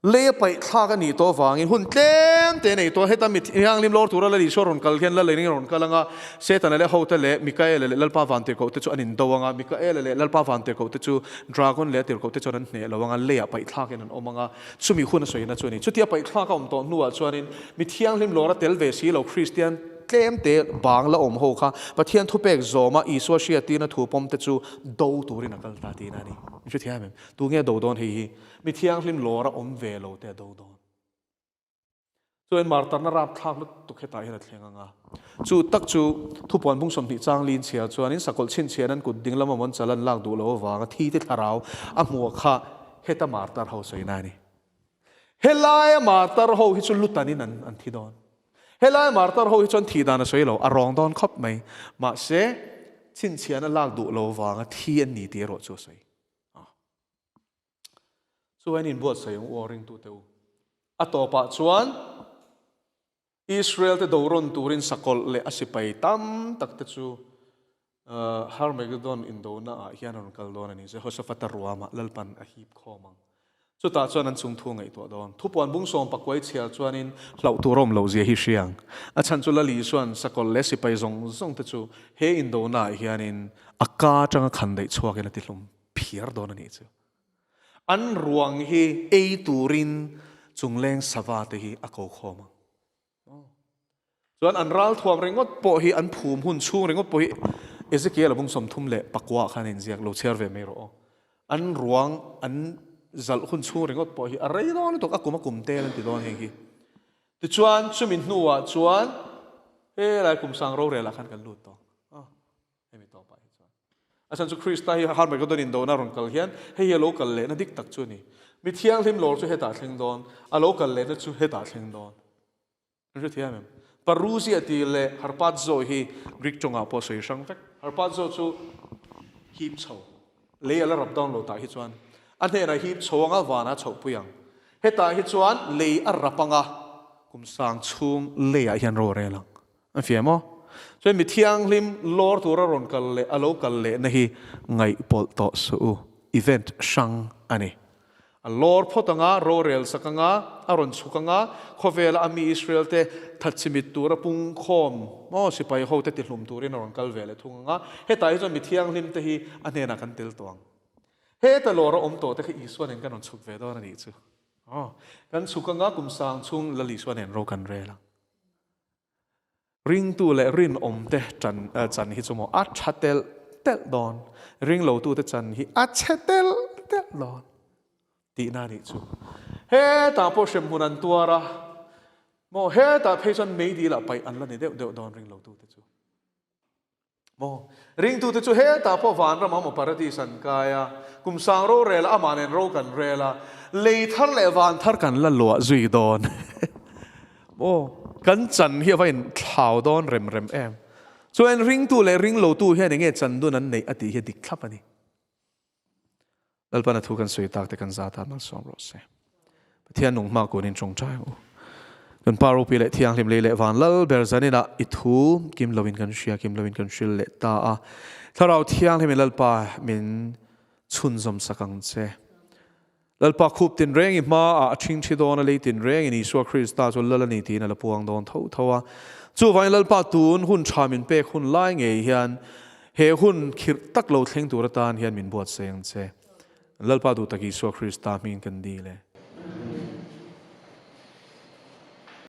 Lei a paih thlak a nih tawh avangin hun tlem te a nei tawh a. Heta mi thianghlim lawr tura Lal Isua rawn kal hian Lal Eng rawn kal anga Setana leh hote leh Mikaela leh Lalpa vantirhkohte chu an indo anga, Mikaela leh Lalpa vantirhkohte chu Dragon leh a tirhkohte chuan an hneh lo anga, leiah paih thlakin an awm anga. Chumi hun a sawina chu a ni. Chutia paihthlak a awm tawh hnuah chuanin mi thianghlim lawra tel ve si lo Kristian tlemte bang la awm ho kha Pathian thupek zawma Isua hriattirna thu pawmte chu do turin a kal ta tihna a ni. Mi hrethiam em? Tu nge do dawn hei hi? Mi thianghlim lawra awm ve lo te a do dawn. Chuan martarna rapthlak lutuk hetah hian a thleng ang a. Chu tak chu thupuan bung 20 chang lin chhiar chuanin sakawlh chhinchhian an kut ding lama mawn chal an lak duh loh avanga thi te thlarau a hmuh kha heta martar ho sawina a ni. Helaia martar ho hi chu lutanin an an thi dawn. Helaia martar ho hi chuan thih dan a sawi lo, a rawng dawn khawp mai. Mahse, chhinchhiahna lak duh lo vanga thi an ni tih erawh chu a sawi. Chu an inbuatsaih ang u aw ringtute u. A tawpah chuan Israel te do rawn turin sakawlh leh a sipai tam tak te chu Harmagedon indona ah hian a rawn kal dawn a ni. Jehoshaphat-a ruamah Lalpan a hip khawm ang. Chutah chuan an chung thu a ngaihtuah dawn. Thupuan bung sawm pakuai chhiar chuanin hlauh tur a awm loh zia hi hria ang. A chhan chu Lal Isua'n sakawlh leh sipai zawng zawng te chu he indona ah hianin a ka atanga khan daih chhuakin a tihlum phiar dawn a nih chu. An ruang hi ei turin chungleng sava te hi a ko khawm ang. Chuan an ralthuam ringawt pawh hi an phum hun chhung ringawt pawh hi Ezekiel a bung 34 ah khan a inziak lo chhiar ve mai rawh aw. An ruang an zalh hun chhung ringawt pawh hi a rei dawn lutuk a kum a kum tel an ti dawn heng hi. Tichuan chumi hnuah chuan helai kum sang rorel ah khan kan lut tawh. Hemi tawpah hi chuan a chhan chu Krista hi Harmagedon indona rawn kal hian hei hi a lo kal lehna dik tak chu a ni. Mi thianghlim lawr chu hetah thleng dawn, a lo kal lehna chu hetah thleng dawn. Kan hrethiam em? Parousia tih leh Harpazo hi Greek tawngah pawh sawi hrang vek. Harpazo chu hip chho, lei a la rap dawn lo tah hi chuan a hnenah hip chho anga vanah chhohpui ang. Hetah hi chuan lei a rap anga kum sang chhung leiah hian ro a rel ang. A fiah maw? Chuan mi thianghlim lawr tura rawn kal leh a lo kal lehna hi ngaihpawlh tawh suh u. Event hrang a ni. A lawr phawt anga, rorel sak anga, a rawn chhuk anga, khawvela a mi Israel te thatchimit tura pungkhawm maw sipai ho te tihlum turin a rawn kal ve leh thung anga, hetah hi chuan mi thianghlim te hi a hnenah kan tel tawh ang. Heta lawr a awm tawh te kha Isua nen kan rawn chhuk ve dawn a nih chu. Aw, kan chhuk anga kum sang chhung Lal Isua nen ro kan rel ang. Ringtu leh rinawmte chan chan hi chu maw a tha telh telh dawn, ringlotute chan hi a chhe telh telh dawn tihna a nih chu. Hetah pawh hremhmun an tuar a, maw hetah phei chuan meidil ah paih an la ni deuh deuh dawn ringlotute chu. Maw? Ringtute chu hetah pawh vanram a maw paradis an kai a, kum sang rorel a amah nen ro kan rel a, lei thar leh van thar kan la luah zui dawn. Maw? Kan chan hi a va inthlau dawn rem rem em. Chuan ringtu leh ringlotu hian enge chan dun an neih a tih hi a dik thlap a ni. Lalpan a thu kan sawi tak te kan za tan malsawm rawh se. Pathian nung hma kunin tawngtai ang u. Kan Pa ropui leh thianghlim lei leh van lal ber zaninah i thu kim loin kan hria kim loin kan hril leh ta a. Thlarau thianghlimin Lalpa min chhunzawm sak ang che. Lalpa khup tinreng i hmaah a ṭhingṭhi dawn a, lei tinrengin Isua Krista chu lal a ni tiin a la puang dawn tho tho a. Chuvangin Lalpa tun hun ṭha min pek hun lai ngei hian He hun khirh tak lo thleng tur atan hian min buatsaih ang che. Lalpa duh tak Isua Krista hmingin kan dil e.